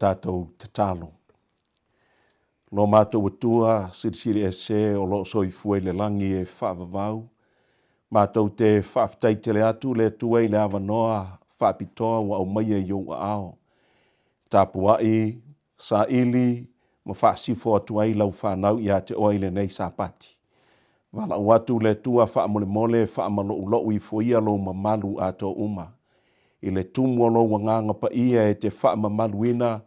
tatou tatalo. Lo matou Atua Silisili Ese o lo o soifua i le lagi e faavavau, matou te faafetai tele atu le Atua i le avanoa faapitoa ua aumaia i ou aao, tapuai, saili ma faasifo atu ai lau fanau ia te Oe i lenei Sapati. Valaau atu le Atua faamolemole faamaloulou ifo ia lou mamalu atoa uma i le tumu o lou Agaga Paia e te faamamaluina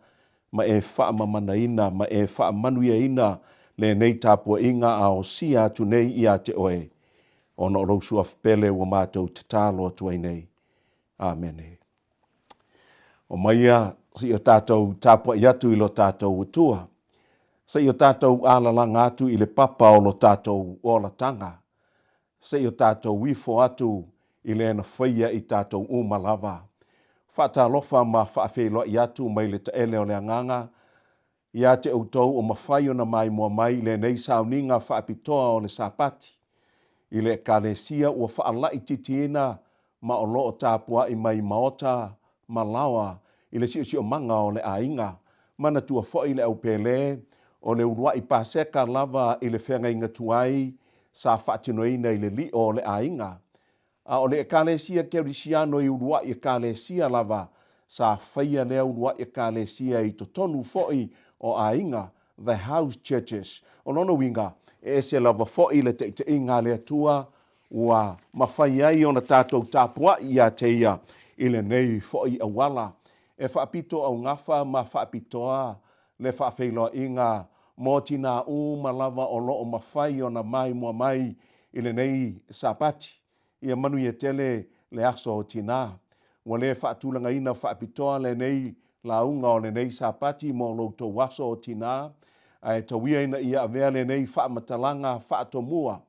ma e faamamanaina ma e faamanuiaina lenei tapuaiga a osia atu nei ia te Oe, ona o lou Suafa pele ua matou tatalo atu ai nei. Amene. Omaia se i o tatou tapuai atu i lo tatou Atua, se i o tatou alalaga atu i le papa o lo tatou olataga, se i o tatou ifo atu i Le na faia i tatou uma lava. Faatalofa ma faafeiloai atu mai le taele o le agaga ia te outou o mafai ona maimoa mai i lenei sauniga faapitoa o le Sapati i le Ekalesia ua faalaitiitiina ma o lo o tapuai mai maota ma laoa i le siosiomaga o le aiga. Manatua foi le au pele, o le uluai Paseka lava i le feagaiga tuai sa faatinoina i le lio o le aiga. A o le Ekalesia Kerisiano i uluai Ekalesia lava, sa faia lea uluai Ekalesia i totonu foi o aiga, the house churches. O lona uiga, e ese lava foi le taitaiga a le Atua ua mafai ai ona tatou tapuai ia te Ia i lenei foi auala. E faapitoaugafa ma faapitoa le faafeiloaiga mo tinā uma lava o lo o mafai ona maimoa mai i lenei Sapati. Ia manuia tele le Aso o Tinā. Ua le faatulagaina faapitoa lenei lauga o lenei Sapati mo lo outou Aso o Tinā, ae tau ia ina ia avea lenei faamatalaga faatomua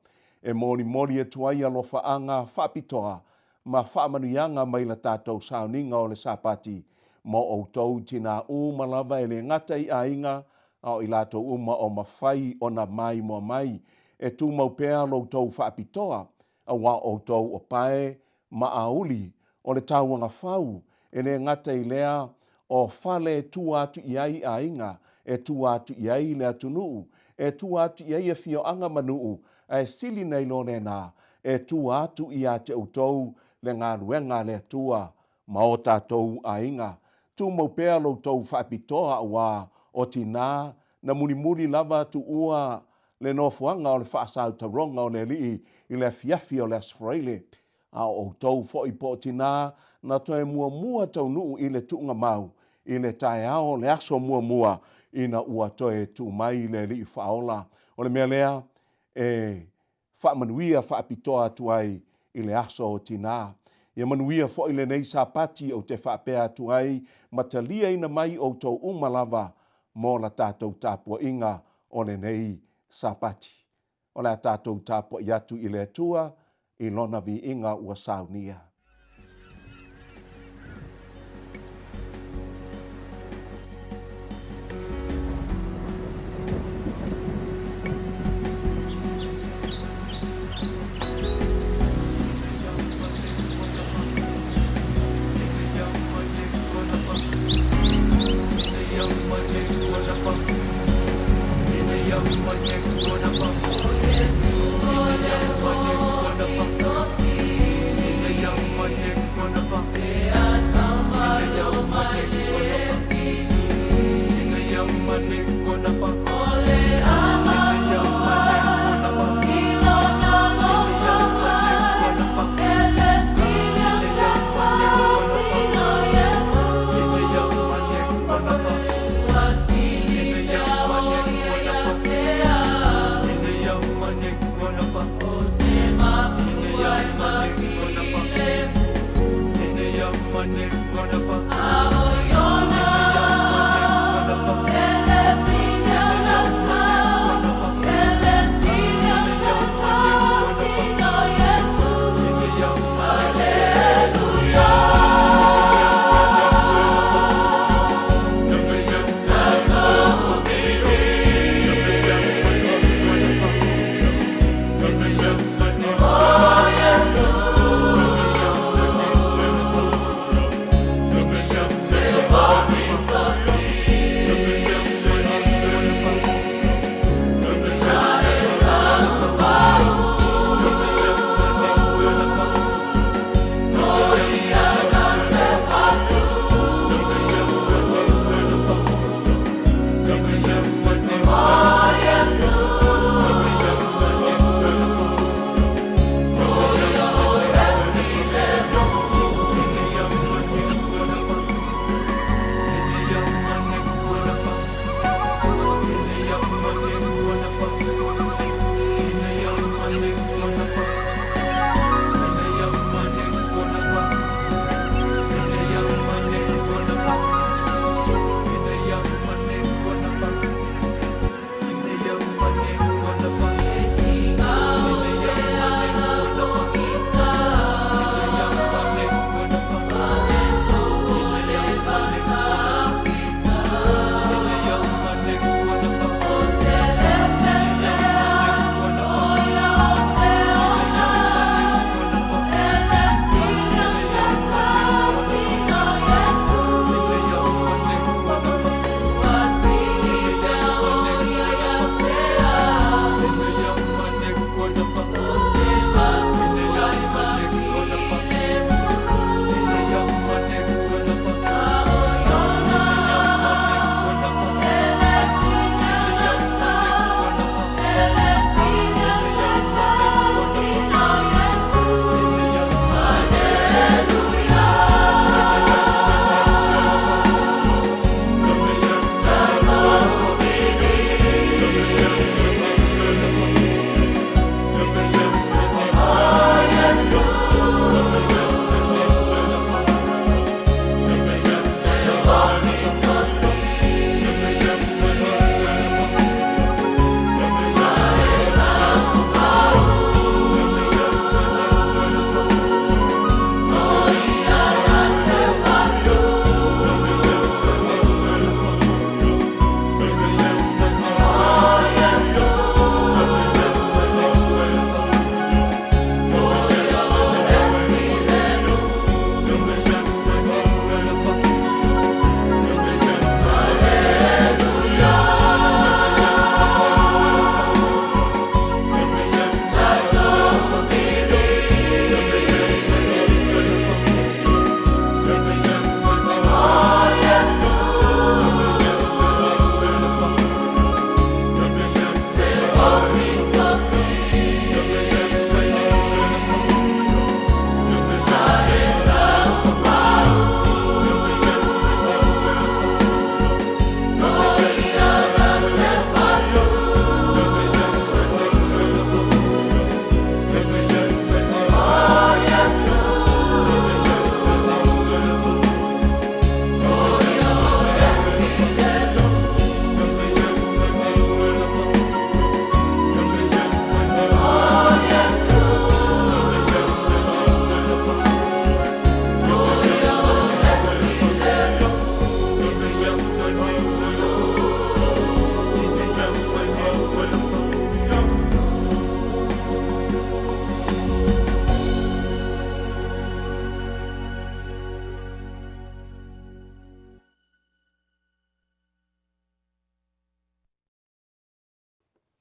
e molimoli atu ai alofaaga faapitoa ma faamanuiaga mai la tatou sauniga o le Sapati mo outou tinā uma lava e le gata i aiga a o i latou uma o mafai ona maimoa mai. E tumau pea lo outou faapitoa, aua o outou o pae ma auli o le tauagafau, e le gata i lea, o fale e tua atu i ai aiga, e tua atu i ai le atunuu, e tua atu i ai afioaga ma nuu, ae sili nai lo lena, e tua atu ia te outou le galuega a le Atua ma o tatou aiga. Tumau pea lo outou faapitoa aua o tinā na mulimuli lava tuua le nofoaga o le faasautauroga o le Alii i le afiafi o le Aso Faraile, a o outou foi po o tinā na toe muamua taunuu i le tuugamau i le taeao o le aso muamua ina ua toe tu mai le Alii Faaola. O le mea lea e faamanuia faapitoa atu ai i le Aso o Tinā. Ia manuia foi lenei Sapati ou te faapea atu ai ma taliaina mai outou uma lava mo la tatou tapuaiga o lenei Sapati. O le a tatou tapuai atu i le Atua i Lona viiga ua saunia.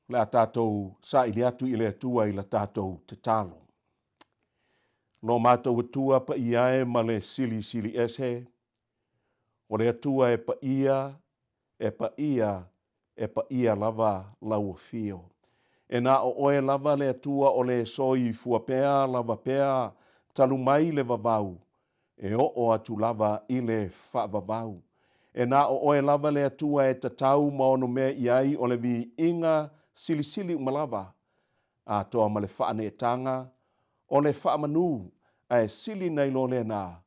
O le a tatou saili atu i le Atua i la tatou tatalo. Lo matou Atua paia e ma le Silisili Ese, o le Atua e paia, e paia, e paia lava lau afio. E na o oe lava le Atua o le soifua pea lava pea talu mai le vavau, e oo atu lava i le faavavau. E na o oe lava le Atua e tatau ma onomea i ai o le viiga silisili uma lava, atoa ma le faaneetaga, o le faamanu, ae sili nai lo lena,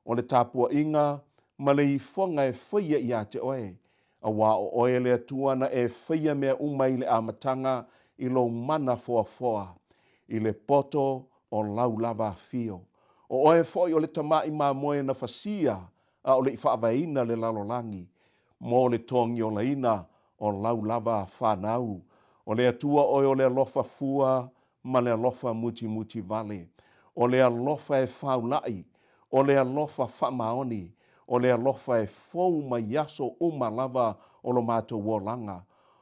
o le tapuaiga ma le ifoga e faia ia te oe, aua o oe le Atua na e faia mea uma i le amataga i lou mana foafoa, i le poto o lau lava afio. O oe foi o le Tama'i Mamoe na fasia a o le i faavaeina le lalolagi, mo le togiolaina o lau lava fanau. O le Atua oe o le alofa fua ma le alofa mutimuti vale. O le alofa e faula'i, o le alofa faamaoni, o le alofa e fou mai aso uma lava o lo matou olaga.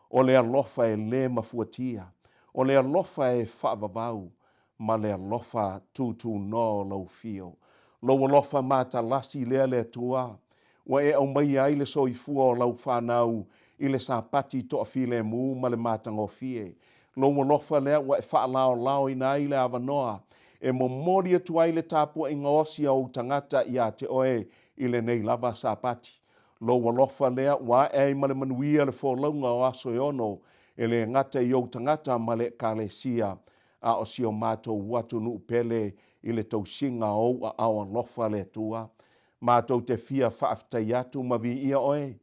O le alofa e le mafuatia, o le alofa e faavavau, ma le alofa tutunoa o lau afio. Lou alofa matalasi lea le Atua, ua e aumaia ai le soifua o lau fanau i le Sapati toafilemu ma le matagofie. Lou alofa lea ua e faalaolaoina ai le avanoa e momoli atu ai le tapuaiga osi a ou tagata ia te oe i lenei lava Sapati. Lou alofa lea ua ae ai ma le manuia le folauga o aso e ono, e le gata i ou tagata ma le Ekalesia, a o si o matou atunuu pele i le tausiga o ou aao alofa le Atua. Matou te fia faafetai atu ma viia oe,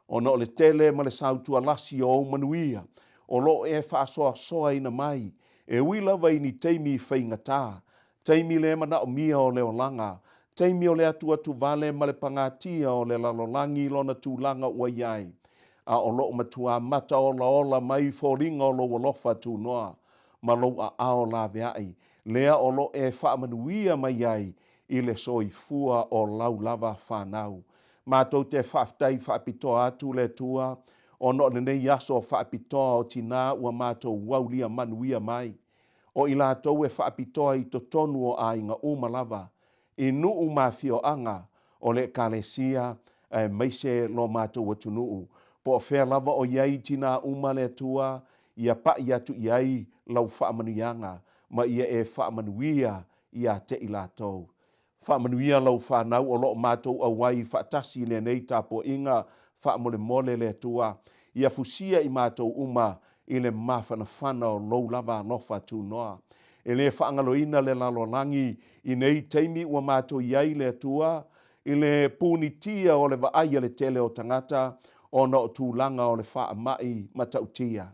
ona o le tele ma le sautualasi o ou manuia o lo o e faasoasoaina mai, e ui lava i ni taimi faigata, taimi le manaomia o le olaga, taimi o le atuatuvale ma le pagatia o le lalolagi i lona tulaga ua i ai, a o lo o matua mataolaola mai foliga o lou alofa tunoa ma lou aao laveai, lea o lo o e faamanuia mai ai i le soifua o lau lava fanau. Matou te faafetai faapitoa atu le Atua ona o lenei aso faapitoa o tinā ua matou aulia manuia mai. O i latou e faapitoa i totonu o aiga uma lava, i nuu ma afioaga o le Ekalesia aemaise lo matou atunuu. Po o fea lava o i ai tinā uma le Atua, ia pa'i atu i ai lau faamanuiaga ma ia e faamanuia ia te i latou. Faamanuia lau fanau o lo o matou auai faatasi i lenei tapuaiga, faamolemole le Atua, ia fusia i matou uma i le mafanafana o lou lava alofa tunoa. E le faagaloina le lalolagi i nei taimi ua matou i ai le Atua i le punitia o le vaai a le tele o tagata ona o tulaga o le faamai matautia.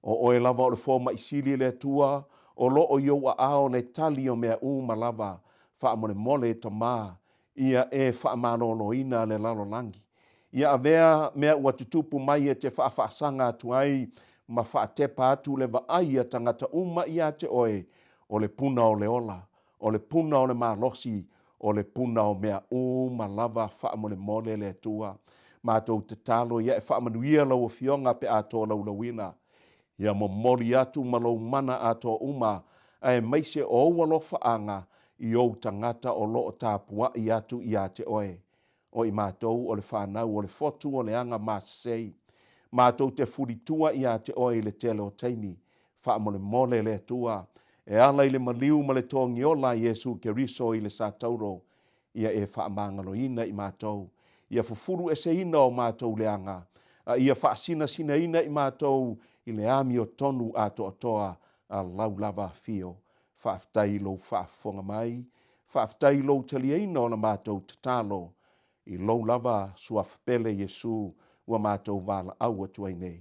O oe lava o le Fomaʻi Sili le Atua o lo o i ou aao le tali o mea uma lava. Faamolemole e Tama, ia e faamaloloina le lalolagi. Ia avea mea ua tutupu mai e te faafaasaga atu ai ma faatepa atu le vaai a tagata uma ia te oe, o le puna o le ola, o le puna o le malosi, o le puna o mea uma lava faamolemole le Atua. Matou tatalo ia e faamanuia lau Afioga pe a tolaulauina. Ia momoli atu ma lou mana atoa uma, aemaise o ou alofaaga i ou tagata o lo o tapuai atu ia te oe. O i matou o le fanau o le fotu o le aga masesei. Matou te fulitua ia te oe i le tele o taimi. Faamolemole le Atua e ala i le maliu ma le togiola a Iesu Keriso i le satauro, ia e faamagaloina i matou, ia fufulueseina o matou leaga, a ia faasinasinaina i matou i le amiotonu atoatoa a lau lava afio. Faafetai i lou faafofoga mai, faafetai i lou taliaina o la matou tatalo, i lou lava Suafa pele Iesu ua matou valaau atu ai nei.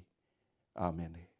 Amene.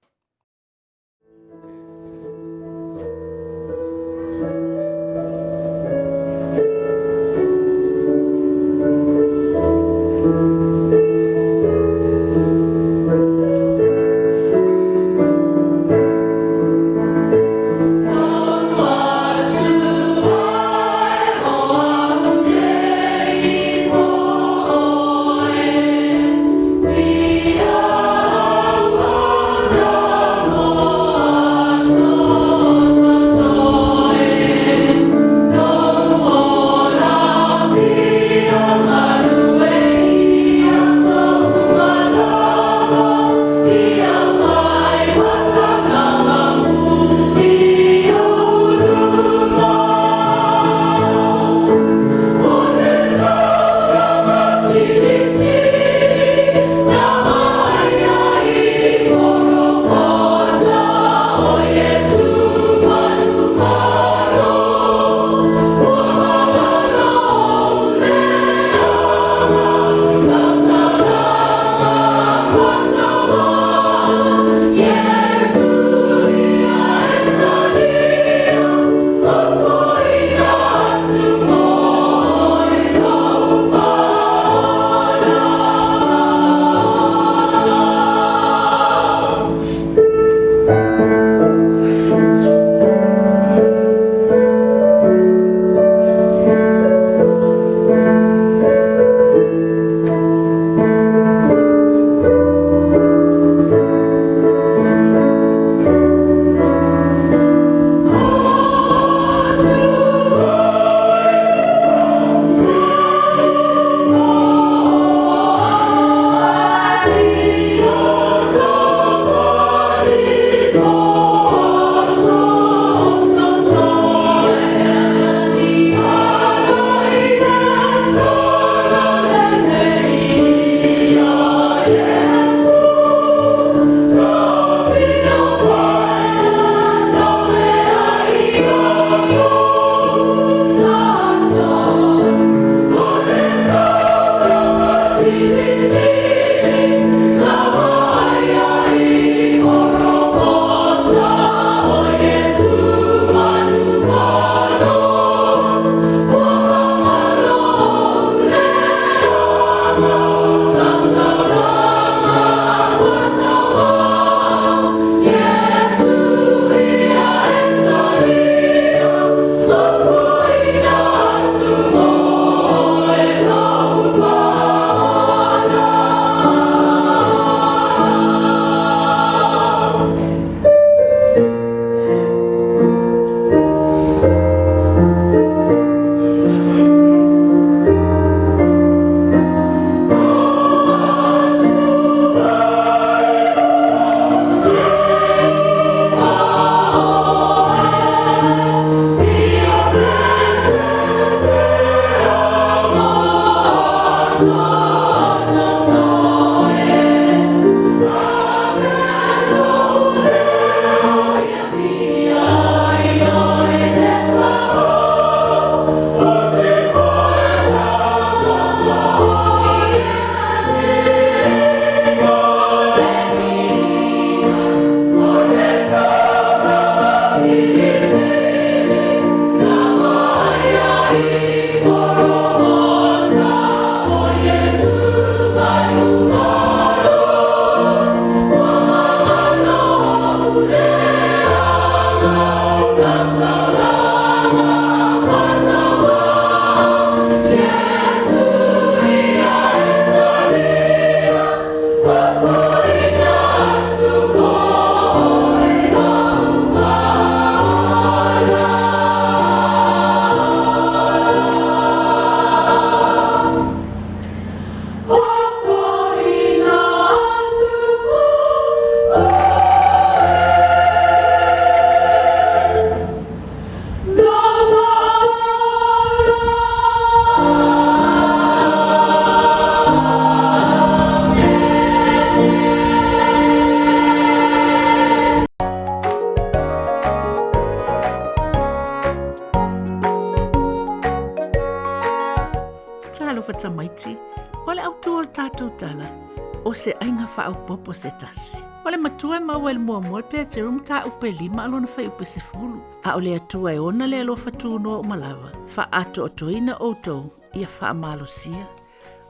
O se aiga faaopoopo se tasi. O le matua e maua i le muamua le Peteru mataupu e lima a lona fuaiupu e sefulu. A o le Atua e ona le alofa tunoa uma lava, faaatoatoina outou ia faamalosia.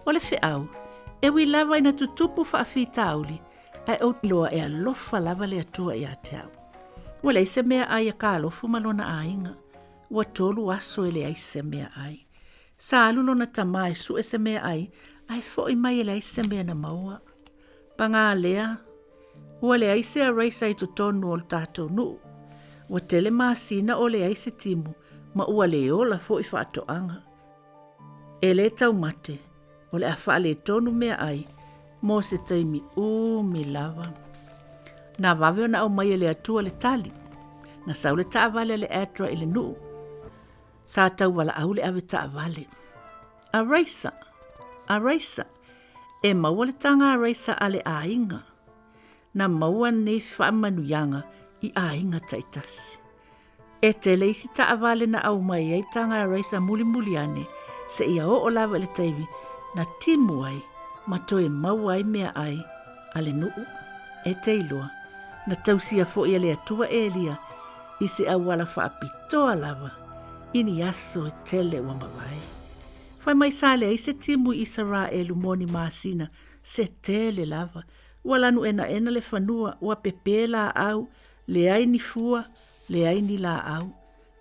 O le feau, e ui lava ina tutupu faafitauli, ae ou te iloa e alofa lava le Atua ia te au. Ua leai se meaai a Kalofu ma lona aiga. Ua tolu aso e leai se meaai. Sa alu lona tama e sue se meaai, ae foi mai e leai se mea na maua. Paga lea, ua leai se araisa i totonu o le tatou nuu. Ua tele masina o leai se timu ma ua le ola foi faatoaga. E le taumate, o le a faaletonu meaai mo se taimi umi lava. Na vave ona aumai e le Atua le tali. Na sau le taavale a le ADRA i le nuu. Sa tauwalaau le ave taavale. A Raisa! A Raisa! E maua le taga a Raisa a le aiga. Na maua nei faamanuiaga i aiga taitasi. E tele isi taavale na aumai ai taga a Raisa mulimuli ane seia oo lava i le taimi na timu ai ma toe maua ai meaai a le nuu. E te iloa, na tausia foi e le Atua Elia i se auala faapitoa lava i ni aso e tele ua mavae. Fai mai sa leai se timu i Isaraelu mo ni masina se tele lava. Ua lanu enaena le fanua, ua pepē laau, leai ni fua, leai ni laau.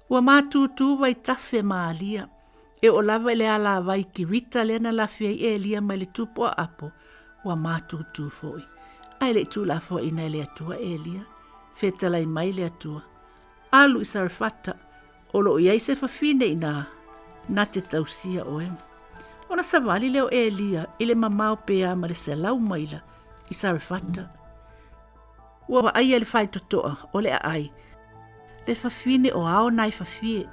Ua matutu vaitafe ma alia. E oo lava i le alavai Kirita lea na lafi ai Elia mai le tupu o Apo, ua matutu foi. Ae le i tuulafoaiina e le Atua Elia. Fetalai mai le Atua, Alu i Sarefata, o lo o i ai se fafine i ina na te tausia oe. Ona savali lea o Elia i le mamao pe a ma le selau maila i Sarefata. Ua vaaia e le faitotoa o le aai le fafine o ao nai fafie.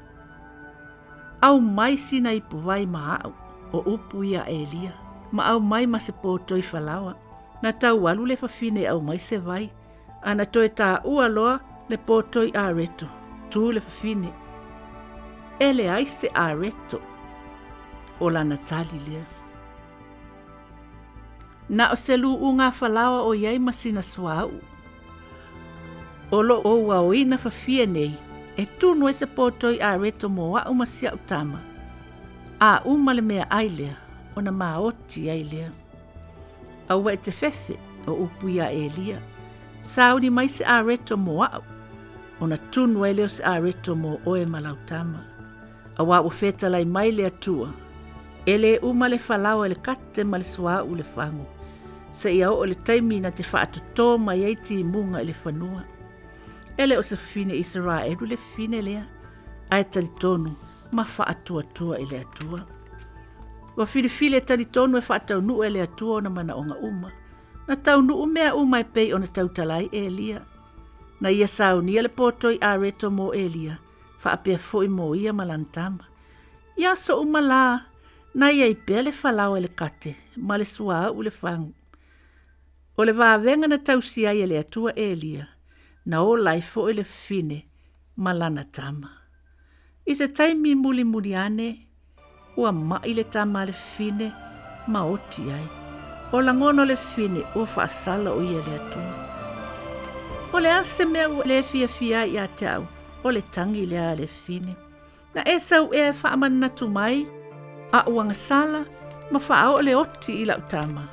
Aumai sina ipuvai ma a'u, o upu ia a Elia, ma aumai ma se potoi falaoa. Na tau alu le fafine e aumai se vai, a na toe taua loa le potoi areto, tu le fafine. E leai se areto. O lana tali lea. Na o se luuga falaoa o i ai ma sina suauu. O lo ou aoina fafie nei, e tunu ai se potoi areto mo a'u ma si a'u tama. A uma le meaai lea, ona maoti ai lea. Aua e te fefe, o upu ia Elia. Sauni mai se areto mo a'u, ona tunu ai lea o se areto mo oe ma lau tama. Auā ua fetalai mai le Atua, E lē uma le falaoa i le kate ma le suauu i le fagu, seia oo i le taimi na te faatotō mai ai timuga i le fanua. E le o se fafine Isaraelu le fafine lea, ae talitonu ma faatuatua i le Atua. Ua filifili e talitonu e faataunuu e le Atua ona manaoga uma. Na taunuu mea uma e pei ona tautala ai Elia. Na ia saunia le potoi areto mo Elia, faapea foi mo ia ma lana tama. I aso uma lā, na i ai pea le falaoa i le kate ma le suauu i le fagu. O le vavega na tausia ai e le Atua Elia, na ola ai foi le fafine ma lana tama. I se taimi mulimuli ane, ua maʻi le tama a le fafine ma oti ai. O lagona o le fafine ua faasala o ia i le Atua. O le a se mea ua le fiafia ai ia te au, o le tagi lea a le fafine. Na e sau ea e faamanatu mai aʻu agasala ma faaoo le oti i lau tama.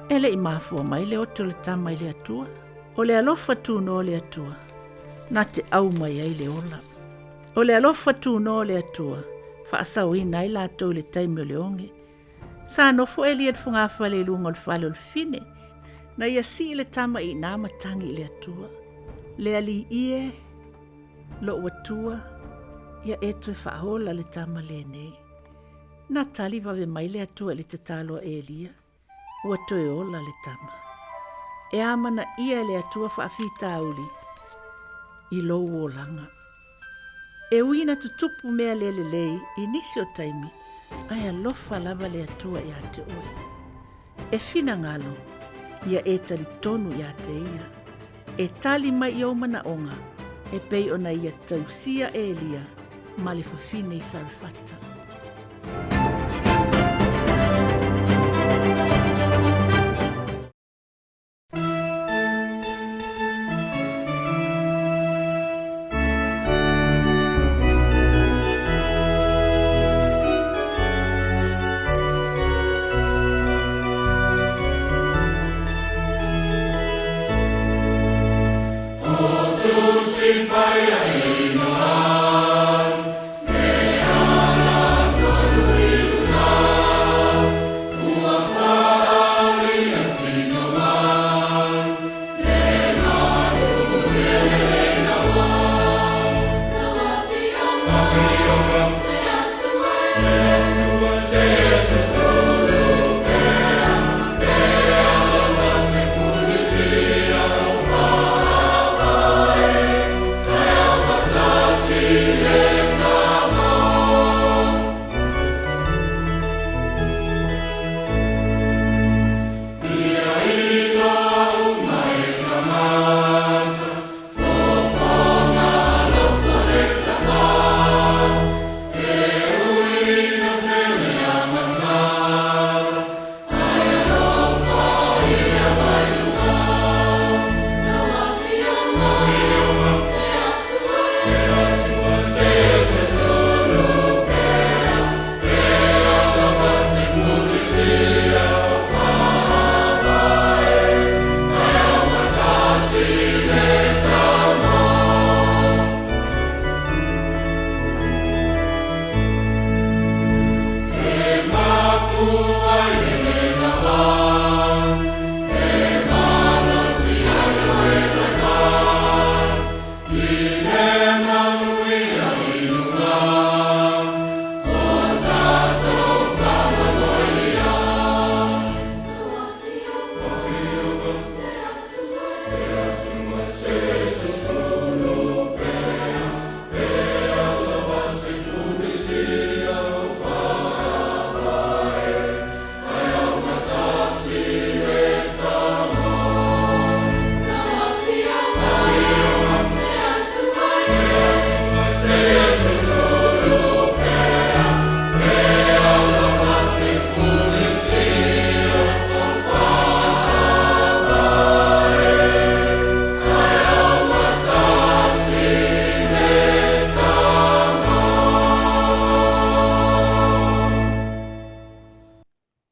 E le i mafua mai le oti o le tama i le Atua. O le alofa tunoa o le Atua, na te au mai ai le ola. O le alofa tunoa o le Atua, faasaoina ai latou i le taimi o le oge. Sa nofo Elia i le fogafale i luga o le fale o le fine. Na ia sii le tama i ina ma tagi i le Atua. Le Alii e, lou Atua, ia e toe faaola le tama lenei. Na tali vave mai le Atua i le tatalo a Elia. Ua toe ola le tama. E amanaia e le Atua faafitauli i lou olaga. E ui ina tutupu mea le lelei i nisi o taimi, ae alofa lava le Atua ia te oe. E finagalo, ia e talitonu ia te ia. E tali mai i ou manaoga, e pei ona ia tausia Elia ma le fafine i Sarefata.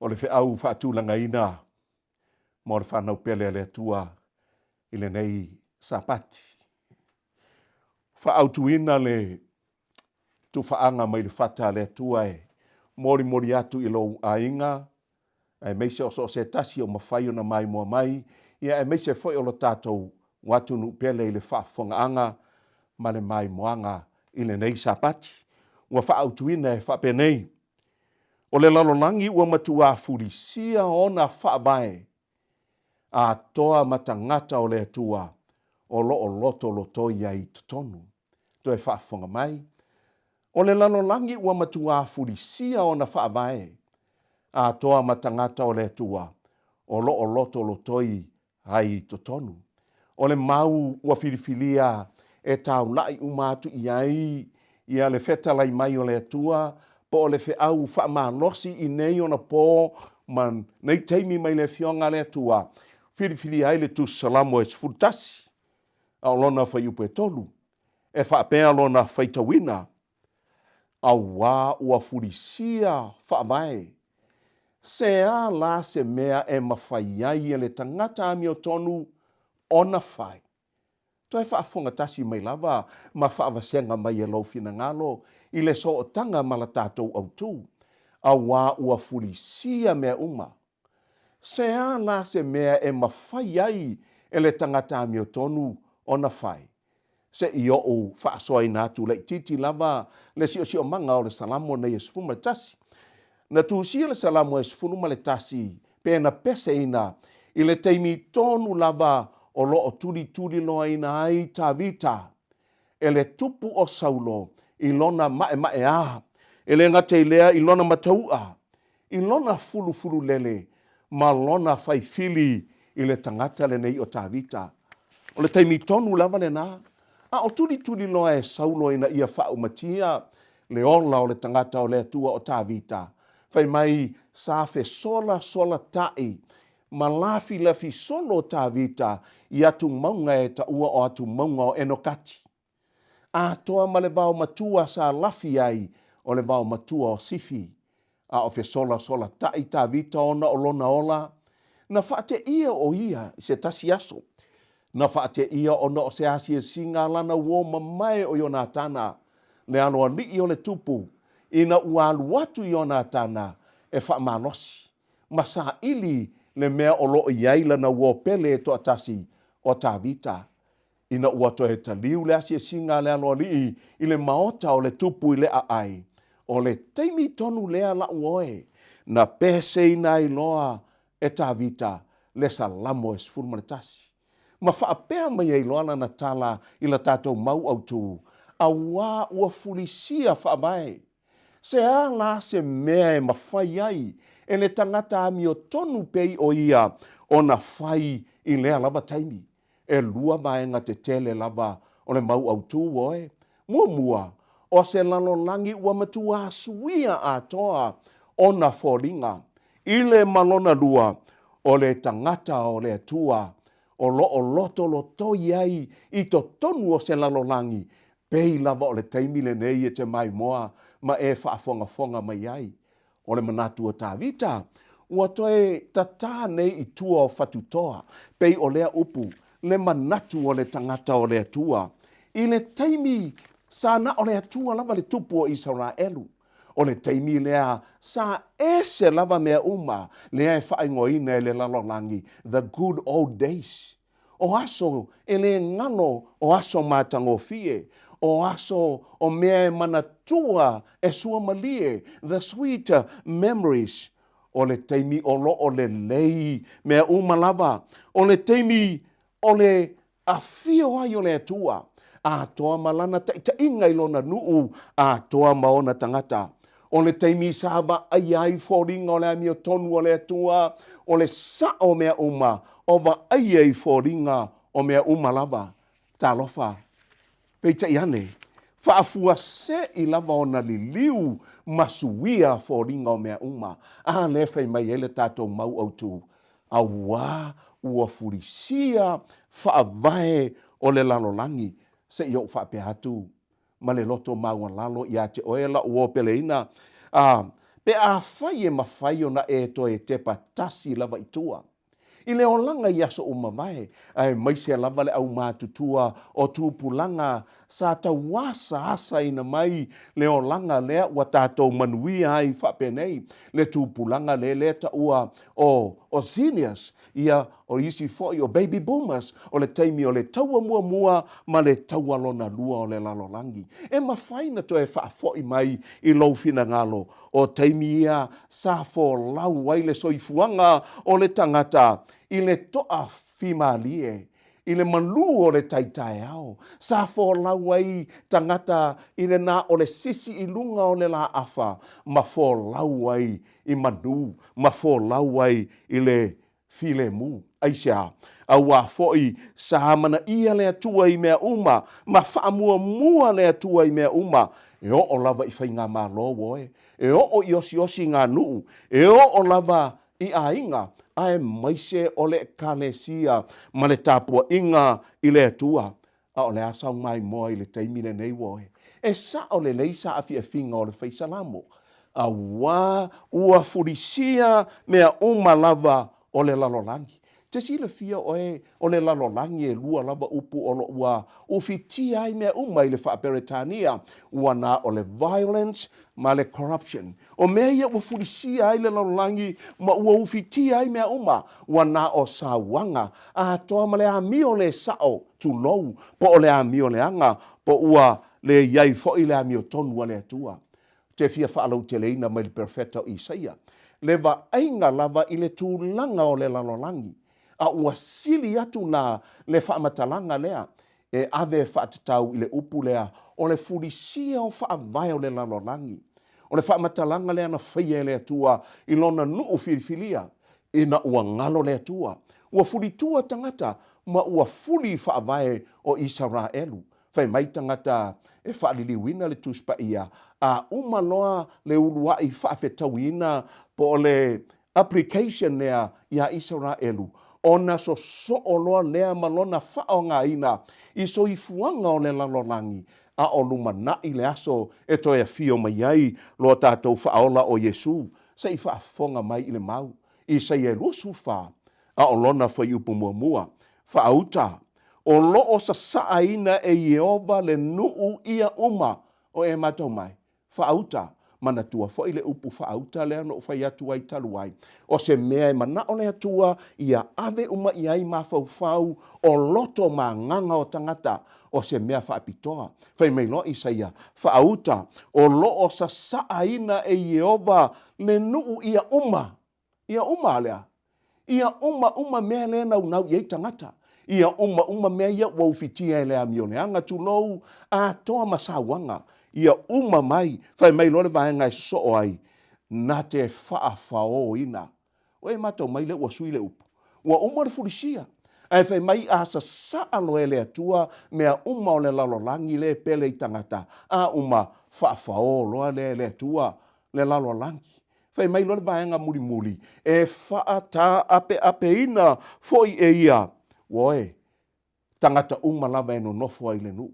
O le feau faatulagaina mo le fanau pele a le Atua i lenei Sapati. Faaautuina le tufaaga mai le fata a le Atua e molimoli atu i lou aiga, aemaise o so o se tasi o mafai ona maimoa mai, ia aemaise foi o lo tatou atunuu pele i le faafofogaaga ma le maimoaga i lenei Sapati. Ua faaautuina e faapenei, O le lalolagi ua matuā fulisia ona faavae atoa ma tagata o le Atua o lo o lotolotoi ai i totonu. Toe faafofoga mai, o le lalolagi ua matuā fulisia ona faavae atoa ma tagata o le Atua o lo o lotolotoi ai i totonu. O le mau ua filifilia e taula'i uma atu i ai ia le fetalai mai o le Atua po o le feau faamalosi i nei ona pō ma nei taimi mai le Afioga a le Atua, filifilia ai le Tusi Salamo e 11, a o lona fuaiupu e 3, e faapea lona faitauina, Auā ua fulisia faavae. Se a la se mea e mafai ai e le tagata amiotonu ona fai? Toe faafofoga tasi mai lava ma faavasega mai e lou finagalo i le sootaga ma la tatou autū, auā ua fulisia mea uma. Se a la se mea e mafai ai e le tagata amiotonu ona fai? Se i ou faasoaina atu laitiiti lava le siosiomaga o le Salamo nei e 11. Na tusia le Salamo e 11 pe na peseina i le taimi tonu lava o lo o tulituliloaina ai Tavita e le tupu o Saulo i lona maemaea, e le gata i lea i lona matau'a, i lona fulufululele ma lona faifili i le tagata lenei o Tavita. O le taimi tonu lava lena, a o tulituliloa e Saulo ina ia faaumatia le ola o le tagata o le Atua o Tavita, fai mai sa fesolasolataʻi ma lafilafi solo Tavita i atumauga e taua o atumauga o Enokati. Atoa ma le vao matua sa lafi ai o le vao matua o Sifi. A o fesolasolataʻi Tavita ona o lona ola, na faateia o ia i se tasi aso. Na faateia ona o se asiasiga a lana uō mamae o Ionatana, le aloalii o le tupu, ina ua alu atu Ionatana e faamalosi ma saili le mea o lo o i ai lana uō pele e toatasi o Tavita. Ina ua toe taliu le asiasiga a le aloalii i le maota o le tupu i le aai, o le taimi tonu lea la'u oe na peseina ai loa e Tavita le Salamo e 11. Ma faapea mai ai loa lana tala i la tatou mau autū, Auā ua fulisia faavae. Se a la se mea e mafai ai e le tagata amiotonu pei o ia ona fai i lea lava taimi? ʻElua vaega tetele lava o le mau autū oe. Muamua, o se lalolagi ua matuā suia atoa ona foliga. I le ma lona lua, o le tagata o le Atua o lo o lotolotoi ai i totonu o se lalolagi, pei lava o le taimi lenei e te maimoa ma e faafogafoga mai ai. O le manatu o Tavita, ua toe tatā nei i tua o Fatutoa, pei o lea upu, le manatu o le tagata o le Atua. I le taimi sa na o le Atua lava le tupu o Isaraelu, o le taimi lea sa ese lava mea uma lea e faaigoaina e le lalolagi the good old days. O aso e le galo, o aso matagofie, o aso o mea e manatua e suamalie, the sweet memories, o le taimi o lo o lelei mea uma lava, o le taimi o le afio ai o le Atua, atoa ma lana taitaiga i lona nuu, atoa ma ona tagata. O le taimi sa vaaia ai foliga o le amiotonu a le Atua, o le sao o mea uma, o vaaia i foliga o mea uma lava. Talofa! Peitai ane, faafuasei lava ona liliu ma suia foliga o mea uma, a lea e fai mai ai le tatou mau autū, auā ua fulisia faavae o le lalolagi, se i ou faapea atu ma le loto maualalo ia te oe la'u uō peleina, a, pe afai e mafai ona e toe tepa tasi lava i tua i le olaga i aso ua mavae, aemaise lava le aumatutua o tupulaga sa tauasaasaina mai le olaga lea ua tatou manuia ai faapenei, le tupulaga lea lea taua o o Seniors, ia, o isi foi o Baby Boomers, o le taimi o le taua muamua ma le taua lona lua o le lalolagi. E mafai na toe faafoi mai i lou finagalo o taimi ia sa folau ai le soifuaga o le tagata i le toafimalie, i le malū o le tai taeao, sa folau ai tagata i le na o le sisi i luga o le lāʻafa ma folau ai i manū ma folau ai i le filemu. Aisea? Auā foi sa amanaia le Atua i mea uma, ma faamuamua le Atua i mea uma, e oo lava i faigamalo oe, e oo i osiosiga nuu, e oo lava i aiga, aemaise o le Ekalesia ma le tapuaiga i le Atua. A o le a sau maimoa i le taimi lenei oe? E sao lelei saafiafiga o le fai Salamo, auā ua fulisia mea uma lava o le lalolagi. Te silafia oe o le lalolagi e lua lava upu o lo ua ufitia ai mea uma i le faa-Peretania, ua na o le violence ma le corruption. O mea ia ua fulisia ai le lalolagi ma ua ufitia ai mea uma, ua na o sauaga atoa ma le amio le sao, tulou, po o le amio leaga, po ua le i ai foi le amiotonu a le Atua. Te fia faalauteleina mai le Perofeta o Isaia, le vaaiga lava i le tulaga o le lalolagi, a ua sili atu la le faamatalaga lea e ave e faatatau i le upu lea o le fulisia o faavae o le lalolagi. O le faamatalaga lea na faia e le Atua i lona nuu filifilia, ina ua galo le Atua, ua fulitua tagata ma ua fuli i faavae o Isaraelu. Fai mai tagata e faaliliuina le Tusi Paia, a uma loa le uluai faafetauiina po o le application lea iā Isaraelu, ona sosoo loa lea ma lona faaaogaina i soifuaga o le lalolagi, a o lumanai le aso e toe afio mai ai lo tatou Faaola o Iesu, se i faafofoga mai i le mau. Isaia 24, a o lona fuaiupu muamua, Faauta! O lo o sasaaina e Ieova le nuu ia uma o e matau mai, Faauta, manatua foi le upu faauta lea na ou fai atu ai talu ai, o se mea e manao le Atua ia ave uma i ai mafaufau o loto ma agaga o tagata, o se mea faapitoa. Fai mai loa Isaia, Faauta, o lo o sasaaina e Ieova le nuu ia uma. Ia uma lea. Ia uma uma mea lea e naunau i ai tagata. Ia uma uma mea ia ua ufitia e le amioleaga, tulou, atoa ma sauaga. Ia uma mai, fai mai loa le vaega e sosoo ai, na te faafaoina. Ua e matau mai lea ua sui le upu. Ua uma le fulisia. Ae fai mai a sasaa loa e le Atua mea uma o le lalolagi lea e pele i tagata, a uma, faafao loa lea e le Atua le lalolagi. Fai mai loa le vaega mulimuli, e faataapeapeina foi e ia, ua tagata uma lava e nonofo ai i le nuu.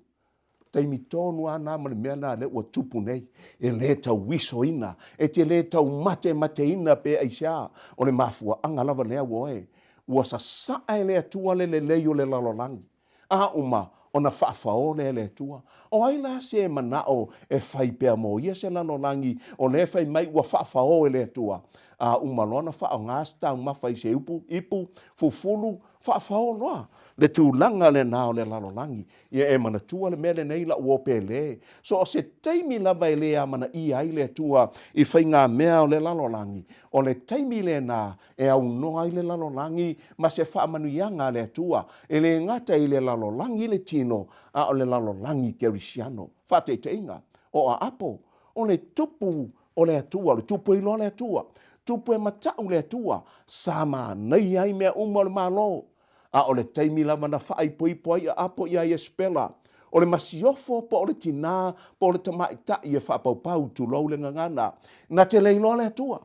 Taimi tonu lava na ma le mea lena lea ua tupu nei, e le tauisoina, e te le taumatemateina pe aisea, o le mafuaaga lava lea ua oe, ua sasaa e le Atua le lelei o le lalolagi. A uma ona faafao lea e le Atua. O ai la se manao e fai pea mo ia se lalolagi o lea e fai mai ua faafao e le Atua? A uma loa ona faaaoga se taumafa i se upu, ipu, fufulu, faafao loa le tulaga lena o le lalolagi. Ia e manatua le mea lenei lau uo pele, so o se taimi lava e le amanaia ai le Atua i faigamea o le lalolagi, o le taimi lena e aunoa ai le lalolagi ma se faamanuiaga a le Atua, e le gata i le lalolagi le tino, a o le lalolagi kerisiano. Faataitaiga, o Aapo, o le tupu o le Atua, o le tupu e iloa le Atua, tupu e matau le Atua, sa manaia ai mea uma o le Malo. A o le taimi lava na faaipoipo ai Aapo iā Iesepela, o le masiofo po o le tinā po o le tamaitai e faapaupau, tulou le gagana, na te le iloa le Atua.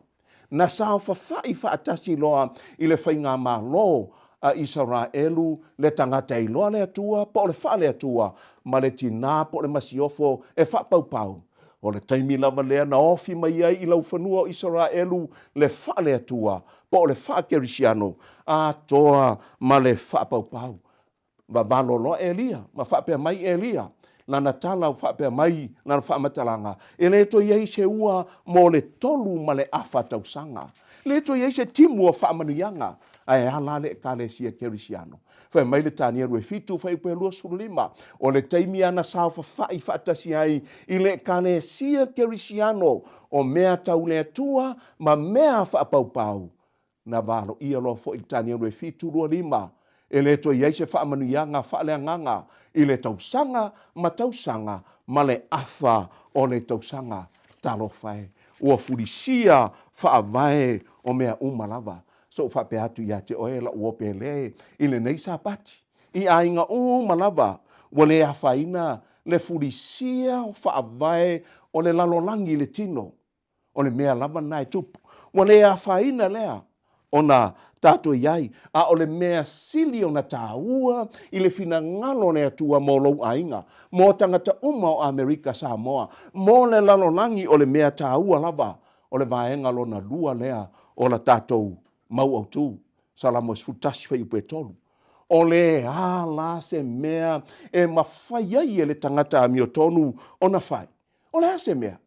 Na saofafai faatasi loa i le faigamalo a Isaraelu le tagata e iloa le Atua po o le faale-Atua ma le tinā po o le masiofo e faapaupau. O le taimi lava lea na ofi mai ai i laufanua o Isaraelu le faale-Atua po o le faakerisiano atoa ma le faapaupau. Vavalo loa Elia, ma faapea mai Elia, lana tala ua faapea mai lana faamatalaga, e le toe i ai se ua mo le 3 1/2 tausaga. E le toe i ai se timu o faamanuiaga, ae a la le Ekalesia Kerisiano? Fai mai le Tanielu e 7, fuaiupu e 25, o le taimi a na saofafai faatasi ai i le Ekalesia Kerisiano o mea tau le Atua ma mea faapaupau, Na valoia loa foi le Tanielu e 7, 2, 5, e le toe i ai se faamanuiaga faaleagaga i le tausaga ma tausaga ma le afa o le tausaga. Talofa e, ua fulisia faavae o mea uma lava. Sou faapea atu ia te oe lau uo pele i lenei Sapati, i aiga uma lava ua le afaina le fulisia o faavae o le lalolagi i le tino. O le mea lava lena e tupu. Ua le afaina lea ona tatou i ai, a o le mea sili ona taua i le finagalo o le Atua mo lou aiga, mo tagata uma o Amerika Samoa, mo le lalolagi, o le mea taua lava, o le vaega lona lua lea o la tatou mau autu. Salamo e 11 fuaiupu e 3. O le a la se mea e mafai ai e le tagata amiotonu ona fai? O le a se mea?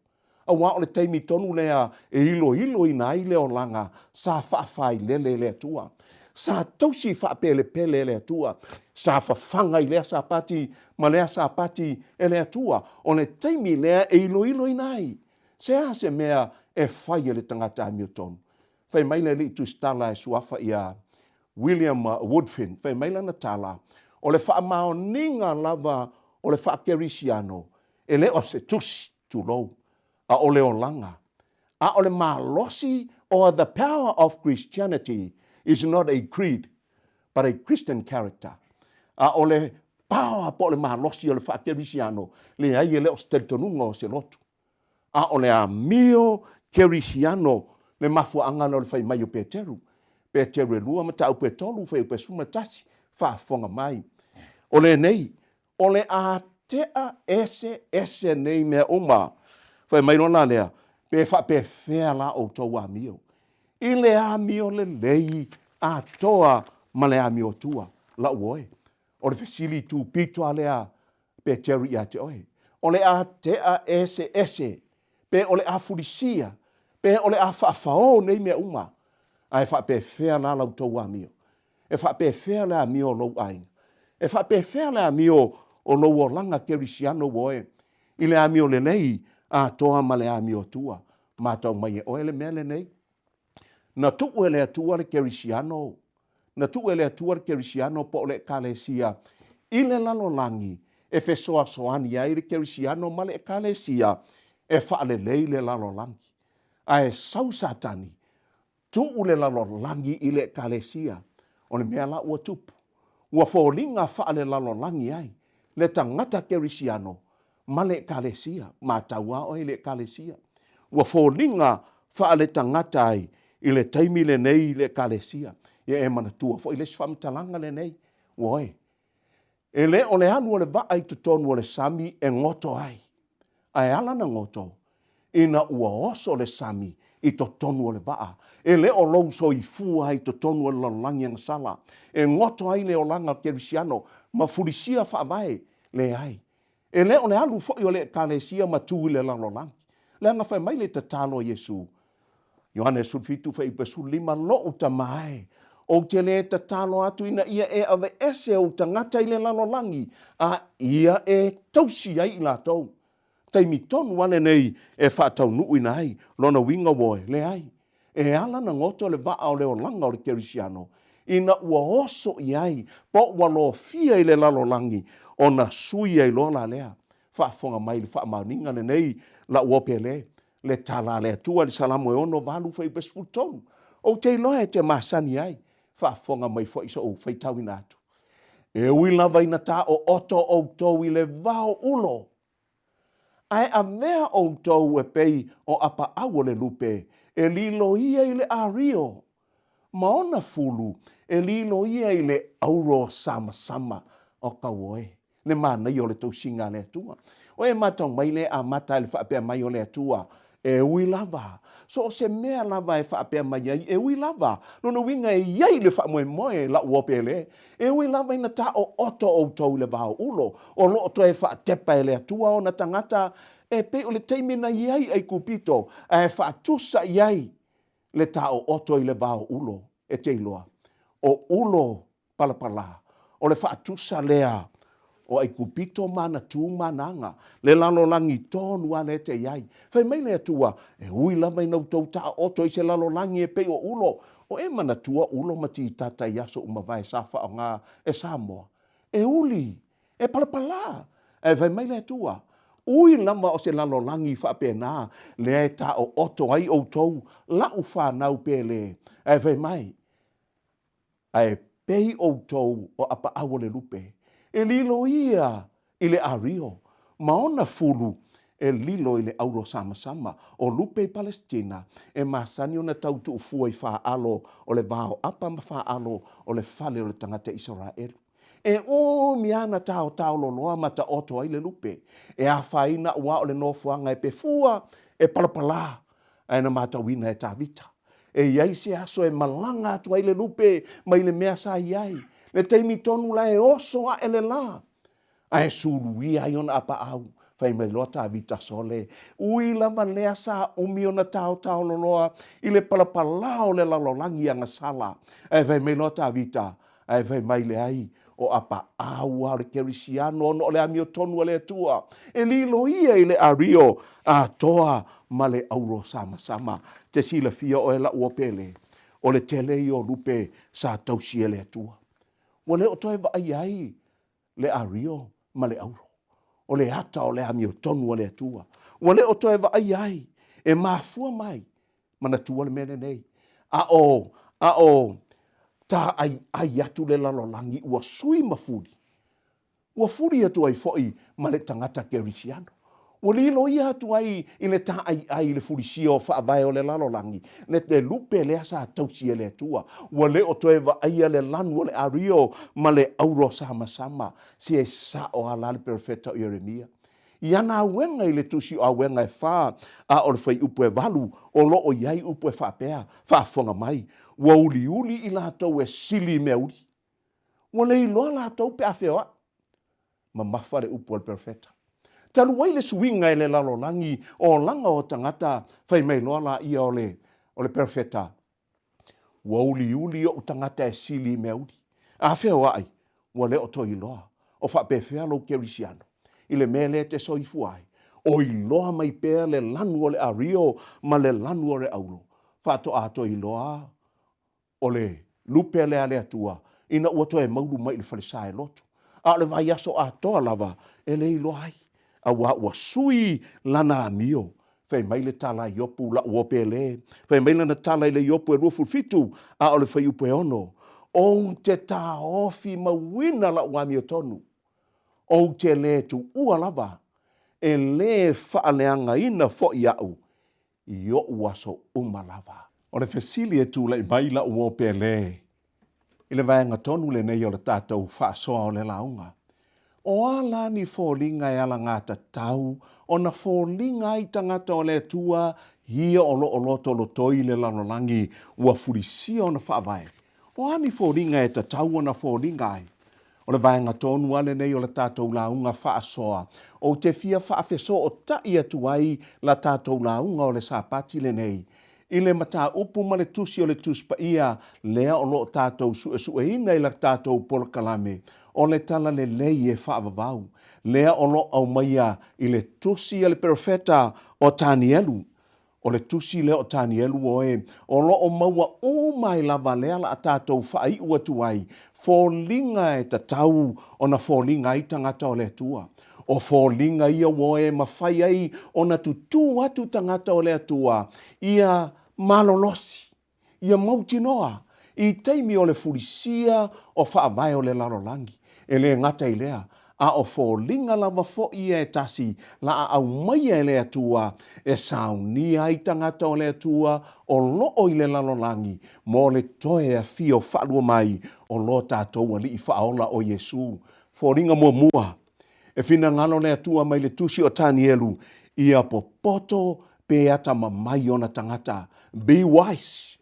Aua o le taimi tonu lea e iloiloina ai le olaga sa faafailele e le Atua, sa tausi faapelepele e le Atua, sa fafaga i lea Sapati ma lea Sapati e le Atua. O le taimi lea e iloiloina ai se a se mea e fai e le tagata amiotonu. Fai mai le alii tusitala e suafa ia William Woodfin, fai mai lana tala, o le faamaoniga lava o le faakerisiano E le o se tusi, tulou, a o le olaga, a o le malosi or the power of Christianity is not a creed but a Christian character. A o le power po o le malosi o le faakerisiano, leai e le o se talitonuga o se lotu. A o le amio kerisiano le mafuaaga lea o le fai mai o Peteru. Peteru e 2 mataupu e 3, fuaiupu e 11, faafofoga mai. O lenei, O le a tea eseese nei mea uma. Fai mai loa la lea, pe faapefea la outou amio? I le amio lelei atoa ma le amio tua, lau oe. O le fesili tupito a lea Peteru ia te oe, o le a tea eseese, pe o le a fulisia, pe o le a faafaō nei mea uma, ae faapefea la la outou amio? E faapefea le amio o lou aiga? E faapefea le amio o lou olaga kerisiano ua oe i le amio lelei atoa ma le amio tua? Matau mai e oe le mea lenei. Na tuu e le Atua le kerisiano, na tuu e le Atua le kerisiano po o le Ekalesia i le lalolagi e fesoasoani ai le kerisiano ma le Ekalesia e faalelei le lalolagi. Ae sau Satani, tuu le lalolagi i le Ekalesia. O le mea la ua tupu, ua foliga faalelalolagi ai le tagata kerisiano ma le Ekalesia. Matau lava oe i le Ekalesia. Ua foliga faaletagata ai i le taimi lenei i le Ekalesia. Ia e manatua foi le isi faamatalaga lenei, ua oe, e le o le alu o le vaa i totonu o le sami e goto ai, ae ala na goto ina ua oso le sami i totonu o le vaa. E le o lou soifua i totonu o le lalolagi agasala e goto ai le olaga kerisiano ma fulisia faavae, leai. E le o le alu foi o le Ekalesia ma tu i le lalolagi. Leaga fai mai le tatalo a Iesu, Ioane 17 fuaiupu 15, Lo'u Tama e, ou te lē tatalo atu ina ia e aveese ou tagata i le lalolagi, a ia e tausi ai i latou. Taimi tonu lava lenei e faataunuuina ai lona uiga ua oe, leai. E ala na goto le vaa o le olaga o le kerisiano ina ua oso i ai po ua lofia i le lalolagi ona sui ai loa la lea. Faafofoga mai i le faamaoniga lenei la'u opele, le tala a le Atua i le Salamo e 68 fuaiupu e 13. Ou te iloa e te masani ai, faafofoga mai foi so'u faitauina atu. E ui lava ina taooto outou i le vao ulo, Ae avea outou e pei o apaau o le lupe e lilo ia i le ario, ma ona fulu e lilo ia i le auro samasama o kauoe. Le manaia o le tausiga a le Atua. O e matau mai le amata i le faapea mai o le Atua, e ui lava, so o se mea lava e faapea mai ai, e ui lava, lona uiga e i ai le faamoemoe la'u opele, e ui lava ina taooto outou i le vao ulo, o lo o toe faatepa e le Atua ona tagata e pei o le taimi na i ai Aikupito, ae faatusa i ai le taooto i le vao ulo, e te iloa, o ulo palapala. O le faatusa lea o Aikupito ma ana tu ma ana aga, le lalolagi tonu lava lea e te i ai. Fai mai le Atua, E ui lava ina outou taooto i se lalolagi e pei o ulo, o e manatua ulo ma titata i aso uma vae sa faaaoga e Samoa. E uli, e palapala. Ae fai mai le Atua, Ui lava o se lalolagi faapena lea e taooto ai outou la'u fanau pele. Ae fai mai, Ae pei outou o apaau o le lupe, e lilo ia i le ario, ma ona fulu e lilo i le auro samasama. O lupe i Palesitina, e masani ona tau tuufua i faaalo o le vao apa ma faaalo o le fale o le tagata Isaraelu. E umi lava na taotao loloa ma taoto ai le lupe, e afaina aua o le nofoaga e pefua, e palapala, ae na matauina e Tavita, e i ai se aso e malaga atu ai le lupe mai le mea sa i ai, le taimi tonu la e oso aʻe le lā, ae suluia ai ona apaau. Fai mai loa Tavita, Sole, ui lava lea sa umi ona taotao loloa i le palapala o le lalolagi agasala. Ae fai mai loa Tavita, Ae fai mai leai, o apaau a o le kerisiano ona o le amiotonu a le Atua, e lilo ia i le ario atoa ma le auro samasama. Te silafia oe la'u opele, o le tele ia o lupe sa tausi e le Atua. Ua le o toe vaaia ai le ario ma le auro. O le ata o le amiotonu a le Atua. Ua le o toe vaaia ai, e mafua mai Manatua le mea lenei, a o, a o tā'ai'ai atu le lalolagi ua sui ma fuli, ua fuli atu ai foi ma le tagata kerisiano. Ua lilo ia atu ai i le tā'ai'ai i le fulisia o faavae o le lalolagi, le, le lupe lea sa tausi e le Atua. Ua le o toe vaaia le lanu o le ario ma le auro samasama, se e sa'o a la le perofeta o Ieremia. I ana auega i le Tusi o Auega e fa, a o le fuaiupu e valu, o lo o i ai upu e faapea, Faafofoga mai, ua uliuli i latou e sili i mea uli. Ua le iloa latou pe a feoai. Mamafa le upu a le Perofeta. Talu ai le suiga e le lalolagi olaga o tagata, fai mai loa laia o le, o le Perofeta, Ua uliuli ou tagata e sili i mea uli. A feoai, ua le o toe iloa o faapefea lou kerisiano i le mea lea e te soifua ai, o iloa mai pea le lanu o le ario ma le lanu o le aulo, faatoa toe iloa o le lupe lea a le Atua ina ua toe maulu mai i le falesa e lotu. A o le vaiaso atoa lava e le iloa ai, auā ua sui lana amio. Fai mai le tala a Iopu, La'u uo pele. Fai mai lana tala i le Iopu e 27, a o le fuaiupu e 6, Ou te taofi mauina la'u amiotonu, ou te lē tuua lava, e lē faaleagaina fo'i a'u i o'u aso uma lava. O le fesili e tulai mai la'u uo pele i le vaega tonu lenei o le tatou faasoa o le lauga, O a la ni foliga e alagatatau ona foliga ai tagata o le Atua ia o lo o lotolotoi i le lalolagi ua fulisia ona faavae? O a ni foliga e tatau ona foliga ai? O le vaega tonu a lenei o le tatou lauga faasoa ou te fia faafesootai atu ai la tatou lauga o le Sapati lenei i le mataupu ma le tusi o le Tusi Paia lea o lo o tatou suesueina i la tatou polokalame o le Talalelei e Faavavau, lea o lo o aumaia i le tusi a le perofeta o Tanielu. O le tusi lea o Tanielu oe, o lo o maua uma ai lava lea la a tatou faaiu atu ai, foliga e tatau ona foliga ai tagata o le Atua. O foliga ia ua e mafai ai ona tutū atu tagata o le Atua ia malolosi, ia mautinoa, i taimi o le fulisia o faavae o le lalolagi. E le gata i lea, a o foliga lava foi ia e tasi la a aumaia e le Atua e saunia ai tagata o le Atua o loo i le lalolagi mo le toe afio faalua mai o lo tatou Alii Faaola o Iesu. Foliga muamua, E finagalo le Atua mai le tusi o Tanielu, ia popoto pe atamamai ona tagata. Be wise.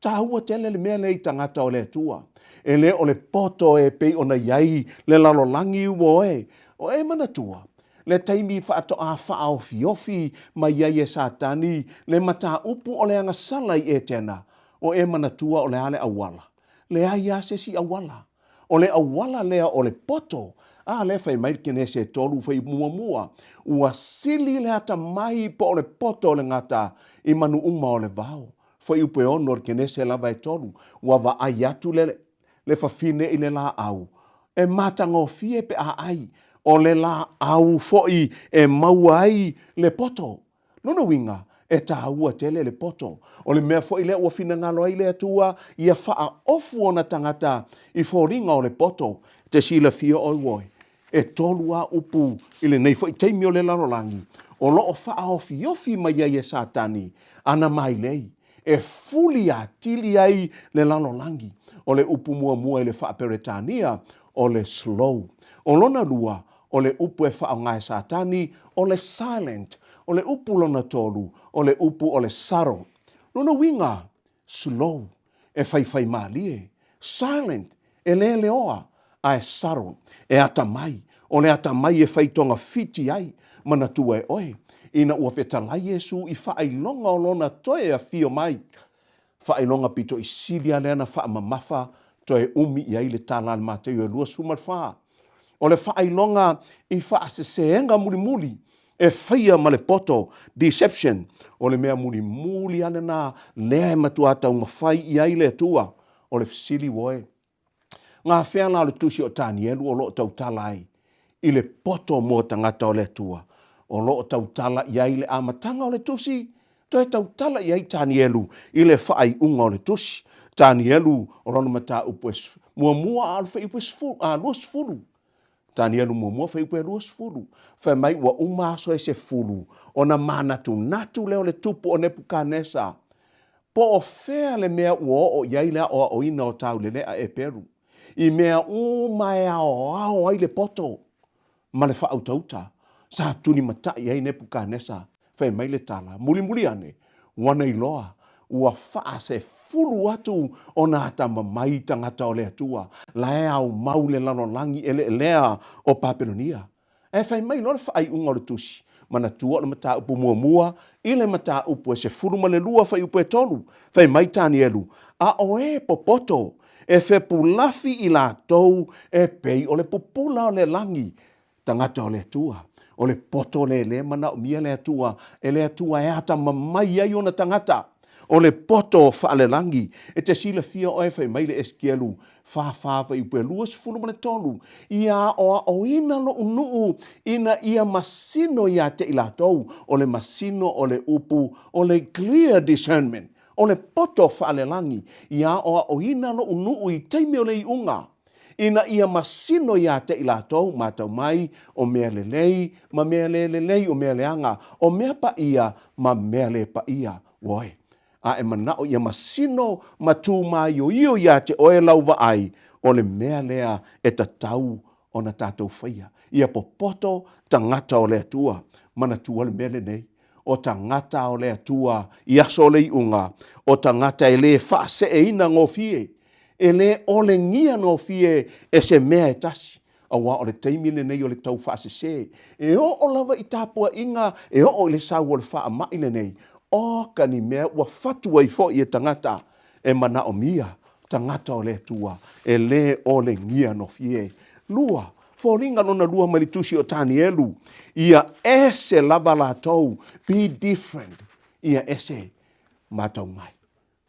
Taua tele le mea lea i tagata o le Atua. E le o le poto e pei ona i ai le lalolagi ua oe. O e manatua, le taimi faatoa faaofiofi mai ai e Satani le mataupu o le agasala i Etena, o e manatua o le a le auala? Leai lava se isi auala. O le auala lea o le poto, a lea fai mai le Kenese e tolu fai muamua, ua sili le atamai po o le poto o le gata i manu uma o le vao. Fuaiupu e ono o le Kenese lava e tolu, ua vaai atu le le fafine i le laau, e matagofie pe a ai, o le laau foi e maua ai le poto. Lona uiga, e taua tele le poto. O le mea foi lea ua finagalo ai le Atua ia faaofu ona tagata i foliga o le poto. Te silafia oe oe, e tolu a upu i lenei foi taimi o le lalolagi o lo o faaofiofi mai ai e Satani ana mailei e fuli atili ai le lalolagi. O le upu muamua i le Faa-Peretania, o le slow. O lona lua, o le upu e faaaoga e Satani, o le silent. O le upu lona tolu, o le upu o le subtle. Lona uiga, slow, e faifaimalie, silent, e leleoa, ae subtle, e atamai, o le atamai e fai togafiti ai. Manatua e oe, ina ua fetalai Iesu i faailoga o lona toe afio mai, faailoga pito i sili a lea na faamamafa toe umi i ai le tala a le Mataio e 24. O le faailoga i faasesega mulimuli e faia ma le poto, deception, o le mea mulimuli a lena lea e matuā taumafai i ai le Atua. O le fesili ua e, Gafea la o le tusi o Tanielu o lo o tautala ai i le poto mo tagata o le Atua? O lo o tautala i ai le amataga o le tusi, toe tautala i ai Tanielu i le faaiuga o le tusi. Tanielu o lona mataupu e muamua a o le fuaiupu e 20. Tanielu muamua fuaiupu e 20. Fai mai ua uma aso e sefulu ona manatunatu lea o le tupu o Nepukanesa Po o fea le mea ua oo i ai le aʻoaʻoina o Taulelea Eperu, i mea uma e aoao ai le poto ma le faautauta, sa tulimatai ai Nepukanesa, fai mai le tala, Mulimuli ane, ua na iloa, Ua faasefulu atu ona atamamai tagata o le Atua, la e aumau le lalolagi eleelea o Papelonia. Ae fai mai loa le faaiuga o le tusi, manatua o le mataupu muamua i le mataupu e 12 fuaiupu e 3, fai mai Tanielu, A o e popoto e fepulafi i latou e pei o le pupula o le lagi, tagata o le Atua. O le poto lea lea e manaomia le Atua, e le Atua e atamamai ai ona tagata. O le poto faalelagi, e te silafia oe fai mai le Esekielu 44 fuaiupu e 23, ia aoaoina loʻu nuu ina ia masino ia te i latou, o le masino o le upu o le clear discernment, o le poto faalelagi, ia aoaoina loʻu nuu i taimi o le iuga, ina ia masino ia te i latou, matau mai, o mea lelei ma mea le lelei, o mea leaga, o mea paia ma mea le paia. Oi, a e manao ia masino ma tūmāioio iā te oe lau vaai, o le mea lea e tatau ona tatou faia. Ia popoto tagata o le Atua. Manatua le mea lenei, o tagata o le Atua i aso o le iuga, o tagata e le faaseeina gofie, e le olegia gofie e se mea e tasi, aua o le taimi lenei o le taufaasese, e oo lava i tapuaiga, e oo i le sau o le faamai lenei, oka ni mea ua fatu ai foi e tagata e manaomia tagata o le Atua e le olegia nofie. Lua, foliga lona lua mai le tusi o Tanielu, ia ese lava latou, be different, ia ese matau mai.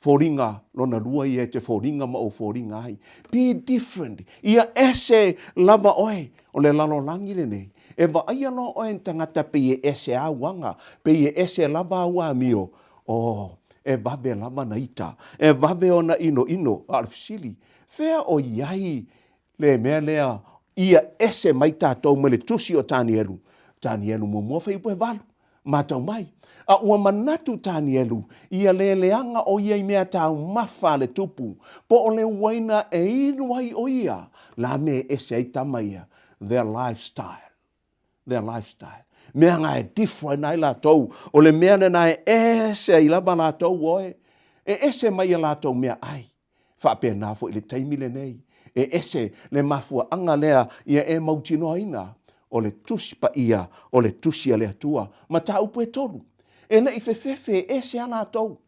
Foliga lona lua ia e te foliga ma ou foliga ai. Be different. Ia ese lava oe. O le lalolagi lenei, e vaaia loa oe ni tagata pei e ese au aga, pei e ese lava au amio, oh, e vave lava na ita, e vave ona inoino. A o le fesili, fea o i ai le mea lea ia ese mai tatou mai le tusi o Tanielu? Tanielu muamua fuaiupu e 8. Matau mai, a ua manatu Tanielu, ia le leaga ʻo ia i mea taumafa a le tupu, po o le uaina e inu ai ʻo ia, la mea e ese ai tama ia, their lifestyle, their lifestyle. Mea na e different ai latou, o le mea lena e ese ai lava latou oe, e ese mai a latou mea ʻai. Faapena foi i le taimi lenei, e ese le mafuaaga lea ia e mautinoaina o le Tusi Paia o le Tusi a le Atua. Mataupu e tolu, e le i fefefe e ese a latou.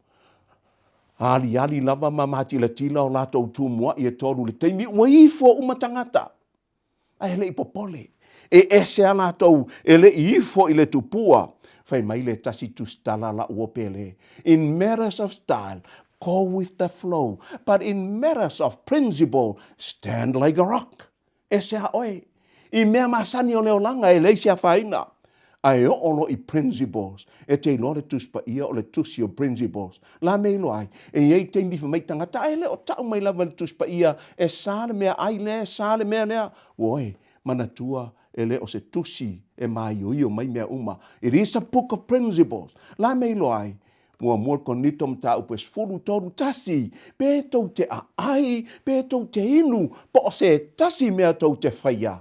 Aliali lava ma matilatila o latou tumuai e tolu i le taimi ua ifo uma tagata. Ae le i popole, e ese a latou e le i ifo i le tupua. Fai mai le tasi tusitala a la'u pele, In matters of style, go with the flow, but in matters of principle, stand like a rock. Ese a oe. I mea masani o le olaga e leai se afaina. A e oo loa i principles, e te iloa le Tusi Paia o le tusi o principles. La mea iloa ai, e i ai taimi fai mai tagata, a e le o tau mai lava i le Tusi Paia, e sa le mea ai lea, e sa le mea lea. Oi, manatua, e le o se tusi e māioio mai mea uma. It is a book of principles. La mea iloa ai, muamua le Korinito mataupu e 13, tasi, pe tou te aai, pe tou te inu, po o se tasi mea tou te faia,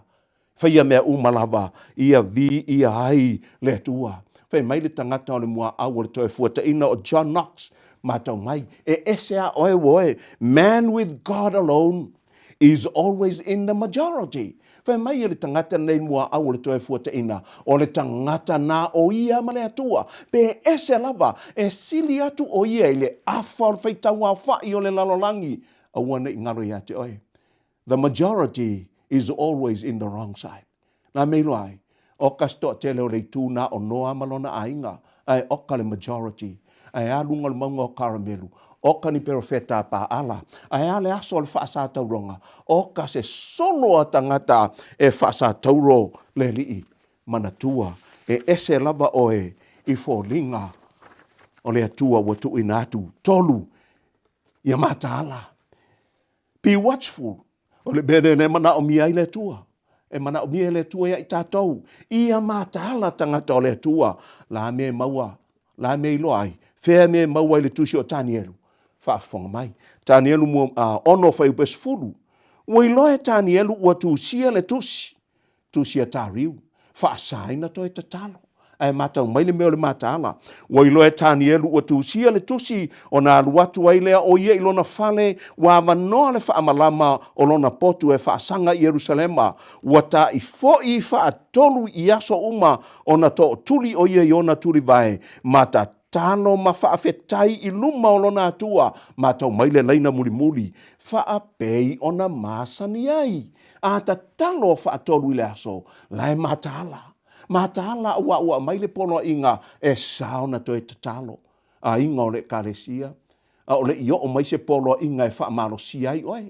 Faia mea uma lava ia viia ai le Atua. Fai mai le tagata o le muaau o le Toefuataina o John Knox, Matau mai, e ese a oe ua oe, man with God alone is always in the majority. Fai mai e le tagata nei muaau o le Toefuataina, o le tagata na o ia ma le Atua, pe ese lava, e sili atu o ia i le afa o le faitauaofai o le lalolagi, aua ne i galo ia te oe. The majority is always in the wrong side. Na mea iloa ai, oka se toatele o le itu na o Noa ma lona aiga, ae oka le majority. Ae a luga o le mauga o Karamelu, oka ni perofeta a Paala, ae a le aso o le faasatauroga, oka se solo a tagata e faasatauro le alii. Manatua, e ese lava oe i foliga o le Atua ua tuuina atu. Tolu, ia mataala. Be watchful. O le mea lea e manaomia ai le Atua. E manaomia e le Atua ia i tatou. Ia mataala tagata o le Atua. La mea e maua, la mea e iloa ai. Fea mea e maua ai le tusi o Tanielu. Faafofoga mai. Tanielu mua, uh, ono fuaiupu e 10. Ua iloa e Tanielu ua tusia le tusi. Tusi a Tariu. Faasaina toe tatalo. Ae matau mai le mea o le mataala. Ua iloa e Tanielu ua tusia le tusi ona alu atu ai lea o ia i lona fale, ua avanoa le faamalama o lona potu e faasaga i Ierusalema. Ua ta'i foi faatolu i aso uma ona tootuli o ia i ona tulivae, ma tatalo ma faafetai i luma o lona Atua. Matau mai le laina mulimuli, faapei ona masani ai. A tatalo faatolu i le aso, la e mataala. Mataala aua ua aumai le poloaiga e sa ona toe tatalo. Aiga o le Ekalesia, a o le i oo mai se poloaiga e faamalosia ai oe.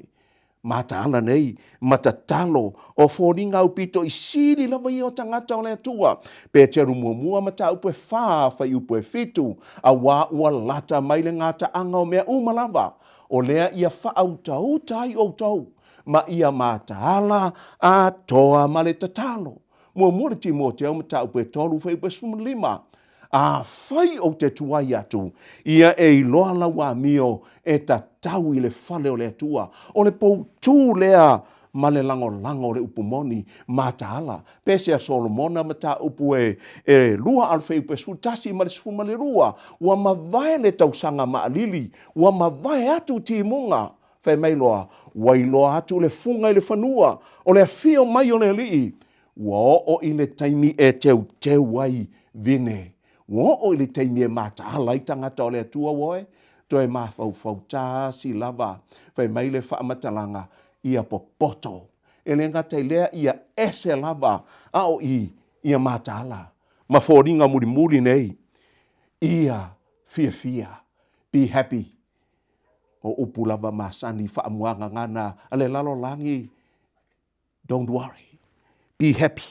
Mataala nei ma tatalo o foliga aupito i sili lava ia o tagata o le Atua. Peteru muamua mataupu e fa fuaiupu e fitu, auā ua lata mai le gataaga o mea uma lava, o lea ia faautauta ai outou ma ia mataala atoa ma le tatalo. Muamua le Timoteo mataupu e tolu fuaiupu e 15, Afai ou te tuai atu, ia e iloa lau amio e tatau i le fale o le Atua. O le poutū lea ma le lagolago o le upu moni, mataala. Pese a Solomona mataupu e, e lua a le fuaiupu e 11 ma le 12, ua mavae le tausaga maʻalili, ua mavae atu timuga. Fai mai loa, ua iloa atu le fuga i le fanua, o le afio mai o le alii, ua oo i le taimi e teuteu ai vine. Ua oo i le taimi e mataala ai tagata o le Atua ua oe, toe mafaufau tasi lava. Fai mai le faamatalaga, ia popoto. E le gata i lea, ia ese lava, a o i, ia mataala. Ma foliga mulimuli nei, ia fiafia, be happy. O upu lava masani faamuagagana a le lalolagi, don't worry, be happy.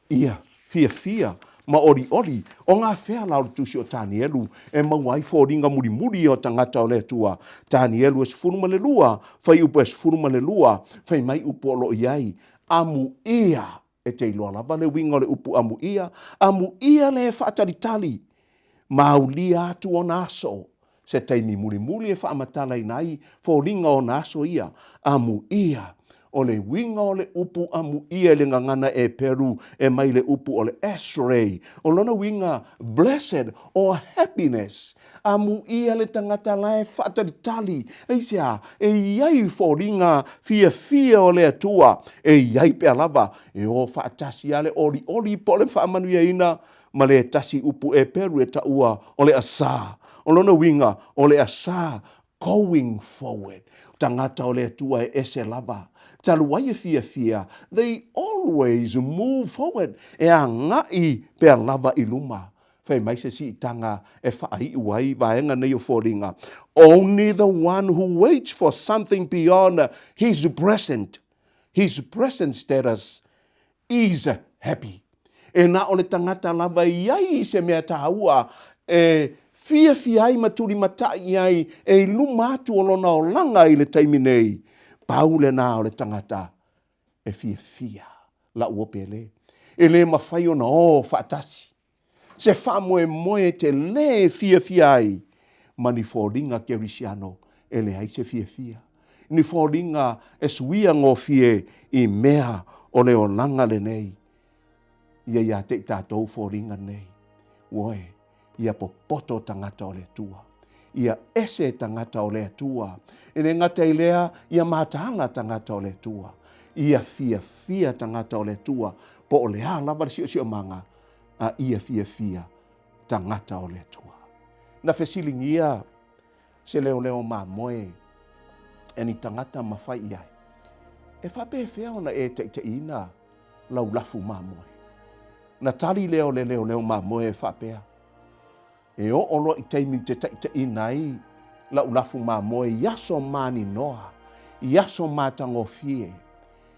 Ia fiafia ma olioli. O ngā whea la o le tusi o Tanielu e maua ai foliga mulimuli o tagata o le Atua. Tanielu e 12, fuaiupu e 12, fai mai upu o lo o i ai, amuia E te iloa lava le uiga o le upu amuia, amuia le faatalitali, ma aulia atu ona aso, se taimi mulimuli e faamatalaina ai foliga o ona aso ia, amuia. O le uiga o le upu amuia i le gagana Eperu e mai le upu o le ashrei. O lona uiga, blessed or happiness. Amuia le tagata la e faatalitali, aisea, e i ai foliga fiafia o le Atua, e i ai pea lava, e o faatasi lava le olioli po o le faamanuiaina ma le tasi upu Eperu e taua o le asā. O lona uiga, o le asā, going forward. Tagata o le Atua e ese lava. Talu ai e fiafia, they always move forward, e agai pea lava i luma. Fai mai se siitaga e faaiu ai vaega nei o foliga, Only the one who waits for something beyond his present, his present status is happy. E na o le tagata lava e i ai i se mea tāua e fiafia ai ma tulimatai i ai e i luma atu o lona olaga i le taimi nei, pau lena o le tagata e fiafia la'u opele. E le mafai ona o faatasi. Se faamoemoe e te lē fiafia ai ma ni foliga kerisiano e leai se fiafia. Ni foliga e suia gofie i mea o le olaga lenei. Ia ia te i tatou foliga nei. Uoe, ia popoto tagata o le Atua. Ia ese tagata o le Atua. E le gata i lea, ia mataala tagata o le Atua. Ia fiafia tagata o le Atua, po o le a lava le siosiomaga, a ia fiafia tagata o le Atua. Na fesiligia se leoleo mamoe e ni tagata ma fai i ai, E faapefea ona e taitaiina lau lafu mamoe? Na tali lea o le leoleo mamoe e faapea, E oo loa i taimi ou te taitaiina ai lau lafu mamoe i aso maninoa, i aso matagofie,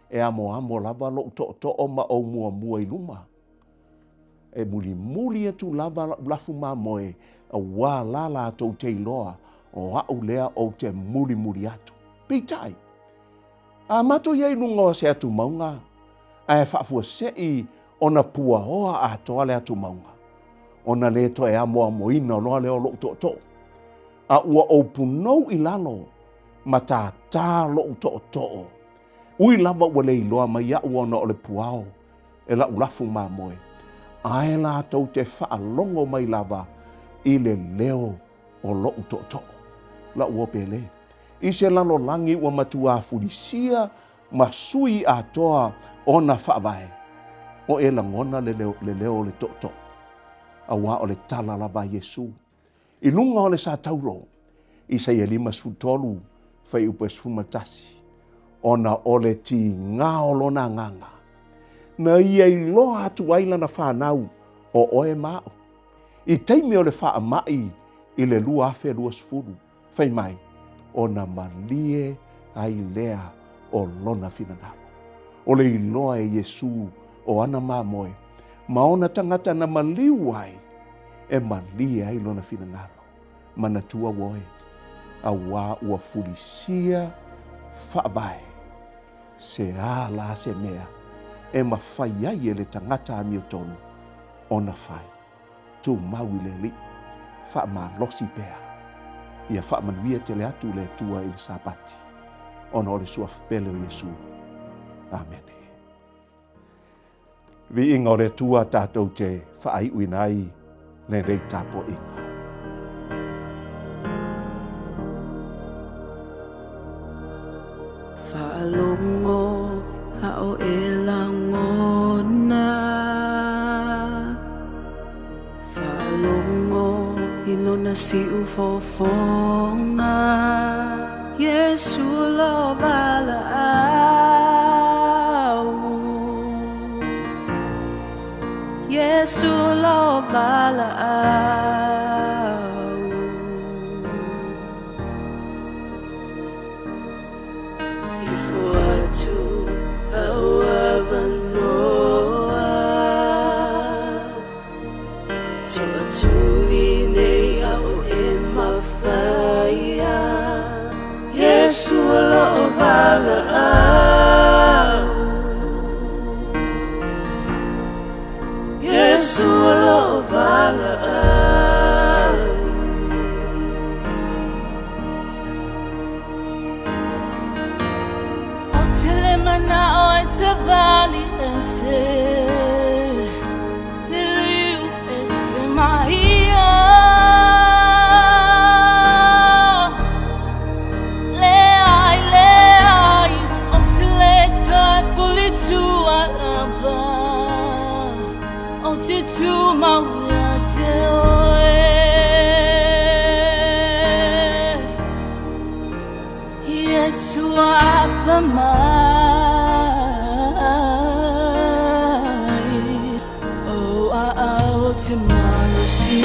e amoamo lava lou tootoo ma ou muamua i luma. E mulimuli atu lava lau lafu mamoe, auā la latou te iloa o aʻu lea ou te mulimuli atu. Peitai, a matou i ai i luga o se atu mauga, ae faafuaseʻi ona puaoa atoa le atu mauga, ona le toe amoamoina loa lea o lou tootoo, a ua ou punou i lalo ma tātā lou tootoo. Ui lava ua le iloa mai iaʻu ona o le puao e la'u lafu mamoe. Ae latou te faalogo mai lava i le leo o loʻu tootoo, laʻu o Pele, i se lalolagi ua matuā fulisia ma sui atoa ona faavae, o e lagona le leo, le leo o le tootoo, auā o le tala lava a Iesu. I luga o le satauro, Isaia 53, fuaiupu e 11, ona o le tiga o lona agaga, na ia iloa atu ai lana fanau, o oe ma aʻu, i taimi o le faamai i le 2020, fai mai, ona malie ai lea o lona finagalo. O le iloa e Iesū o ana mamoe, ma ona tagata na maliu ai, e malie ai lona finagalo. Manatua oe, auā ua fulisia faavae se a lā se mea e mafai ai e le tagata amiotonu ona fai. Tumau i le Alii, faamalosi pea. Ia faamanuia tele atu le Atua i le Sapati, ona o le Suafa pele o Iesu. Amene. Viiga o le Atua tatou te faaiuina ai lenei tapuaiga. Faalogo a o e lagona Faalogo i lona siu fofoga Iesu lo valaau Iesu lo valaau Ifo atu au avanoa Toatuli nei a'o e mafaia Iesu o lo'o valaau Iesu o lo'o valaau Ou te le mana'o e savali ese Liliu ese mai ia Leai, leai, ou te le toe puli tua lava Ou te tumau ia te oe Iesu apa mai Oh, a au te malosi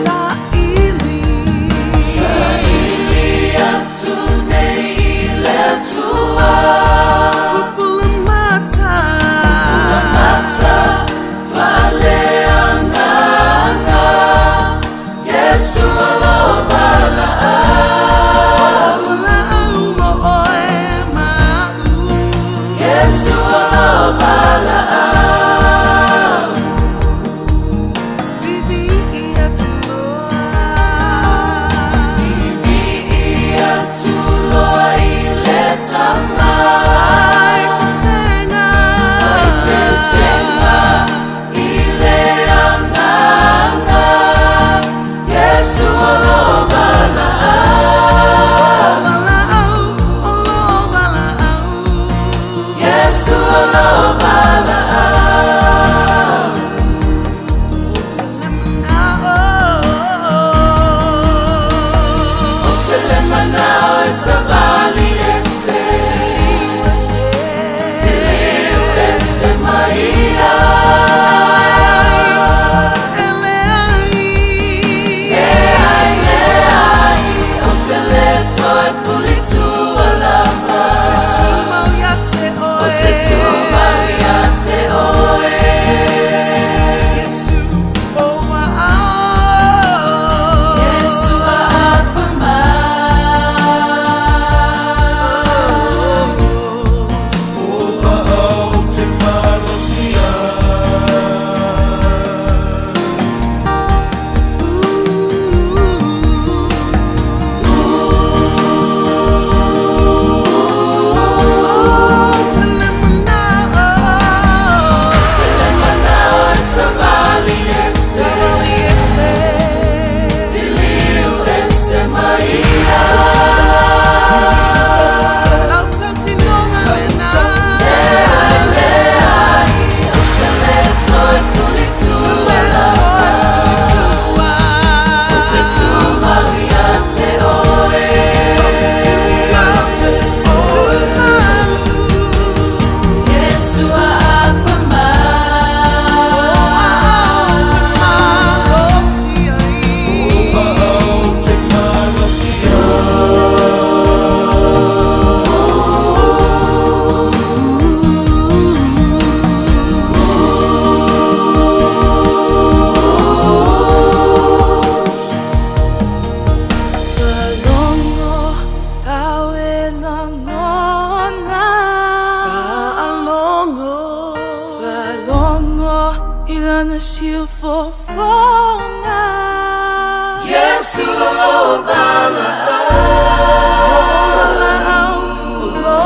Saili. Saili. I o fofoga. Iesu o lo valaau. O lo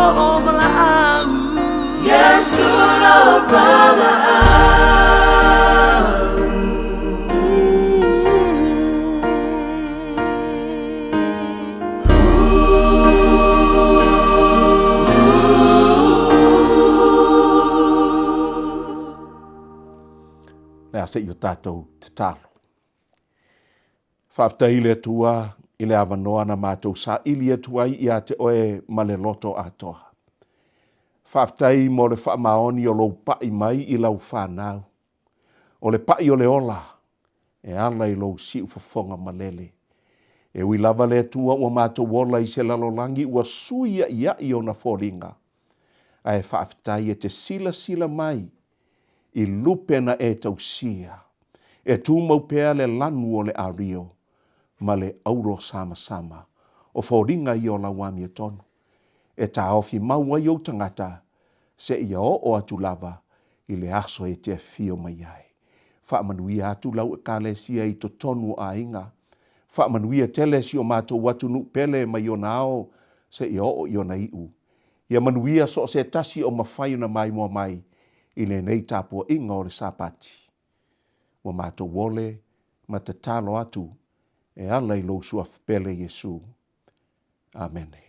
valaau. Iesu o lo valaau. Le a se i o tātou tatalo. Faafetai i le Atua i le avanoa na matou saili atu ai ia te oe ma le loto atoa. Faafetai mo le faamaoni o lou pai mai i lau fanau. O le pai o le ola e ala i lou siufofoga malele. E ui lava le Atua ua matou ola i se lalolagi ua suia'ia'i ona foliga, ae faafetai e te silasila mai i lupe na e tausia, e tumau pea le lanu o le ario ma le auro samasama. O foliga ia o lau amiotonu e taofi mau ai ou tagata seia oo atu lava i le aso e te afio mai ai. Faamanuia atu lau Ekalesia i totonu o aiga. Faamanuia tele si o matou atunuu pele mai ona ao seia oo i ona iu. Ia manuia so o se tasi o mafai ona maimoa mai i lenei tapuaiga o le Sapati. Ua matou ole ma tatalo atu e ala i lou Suafa pele Iesu. Amene.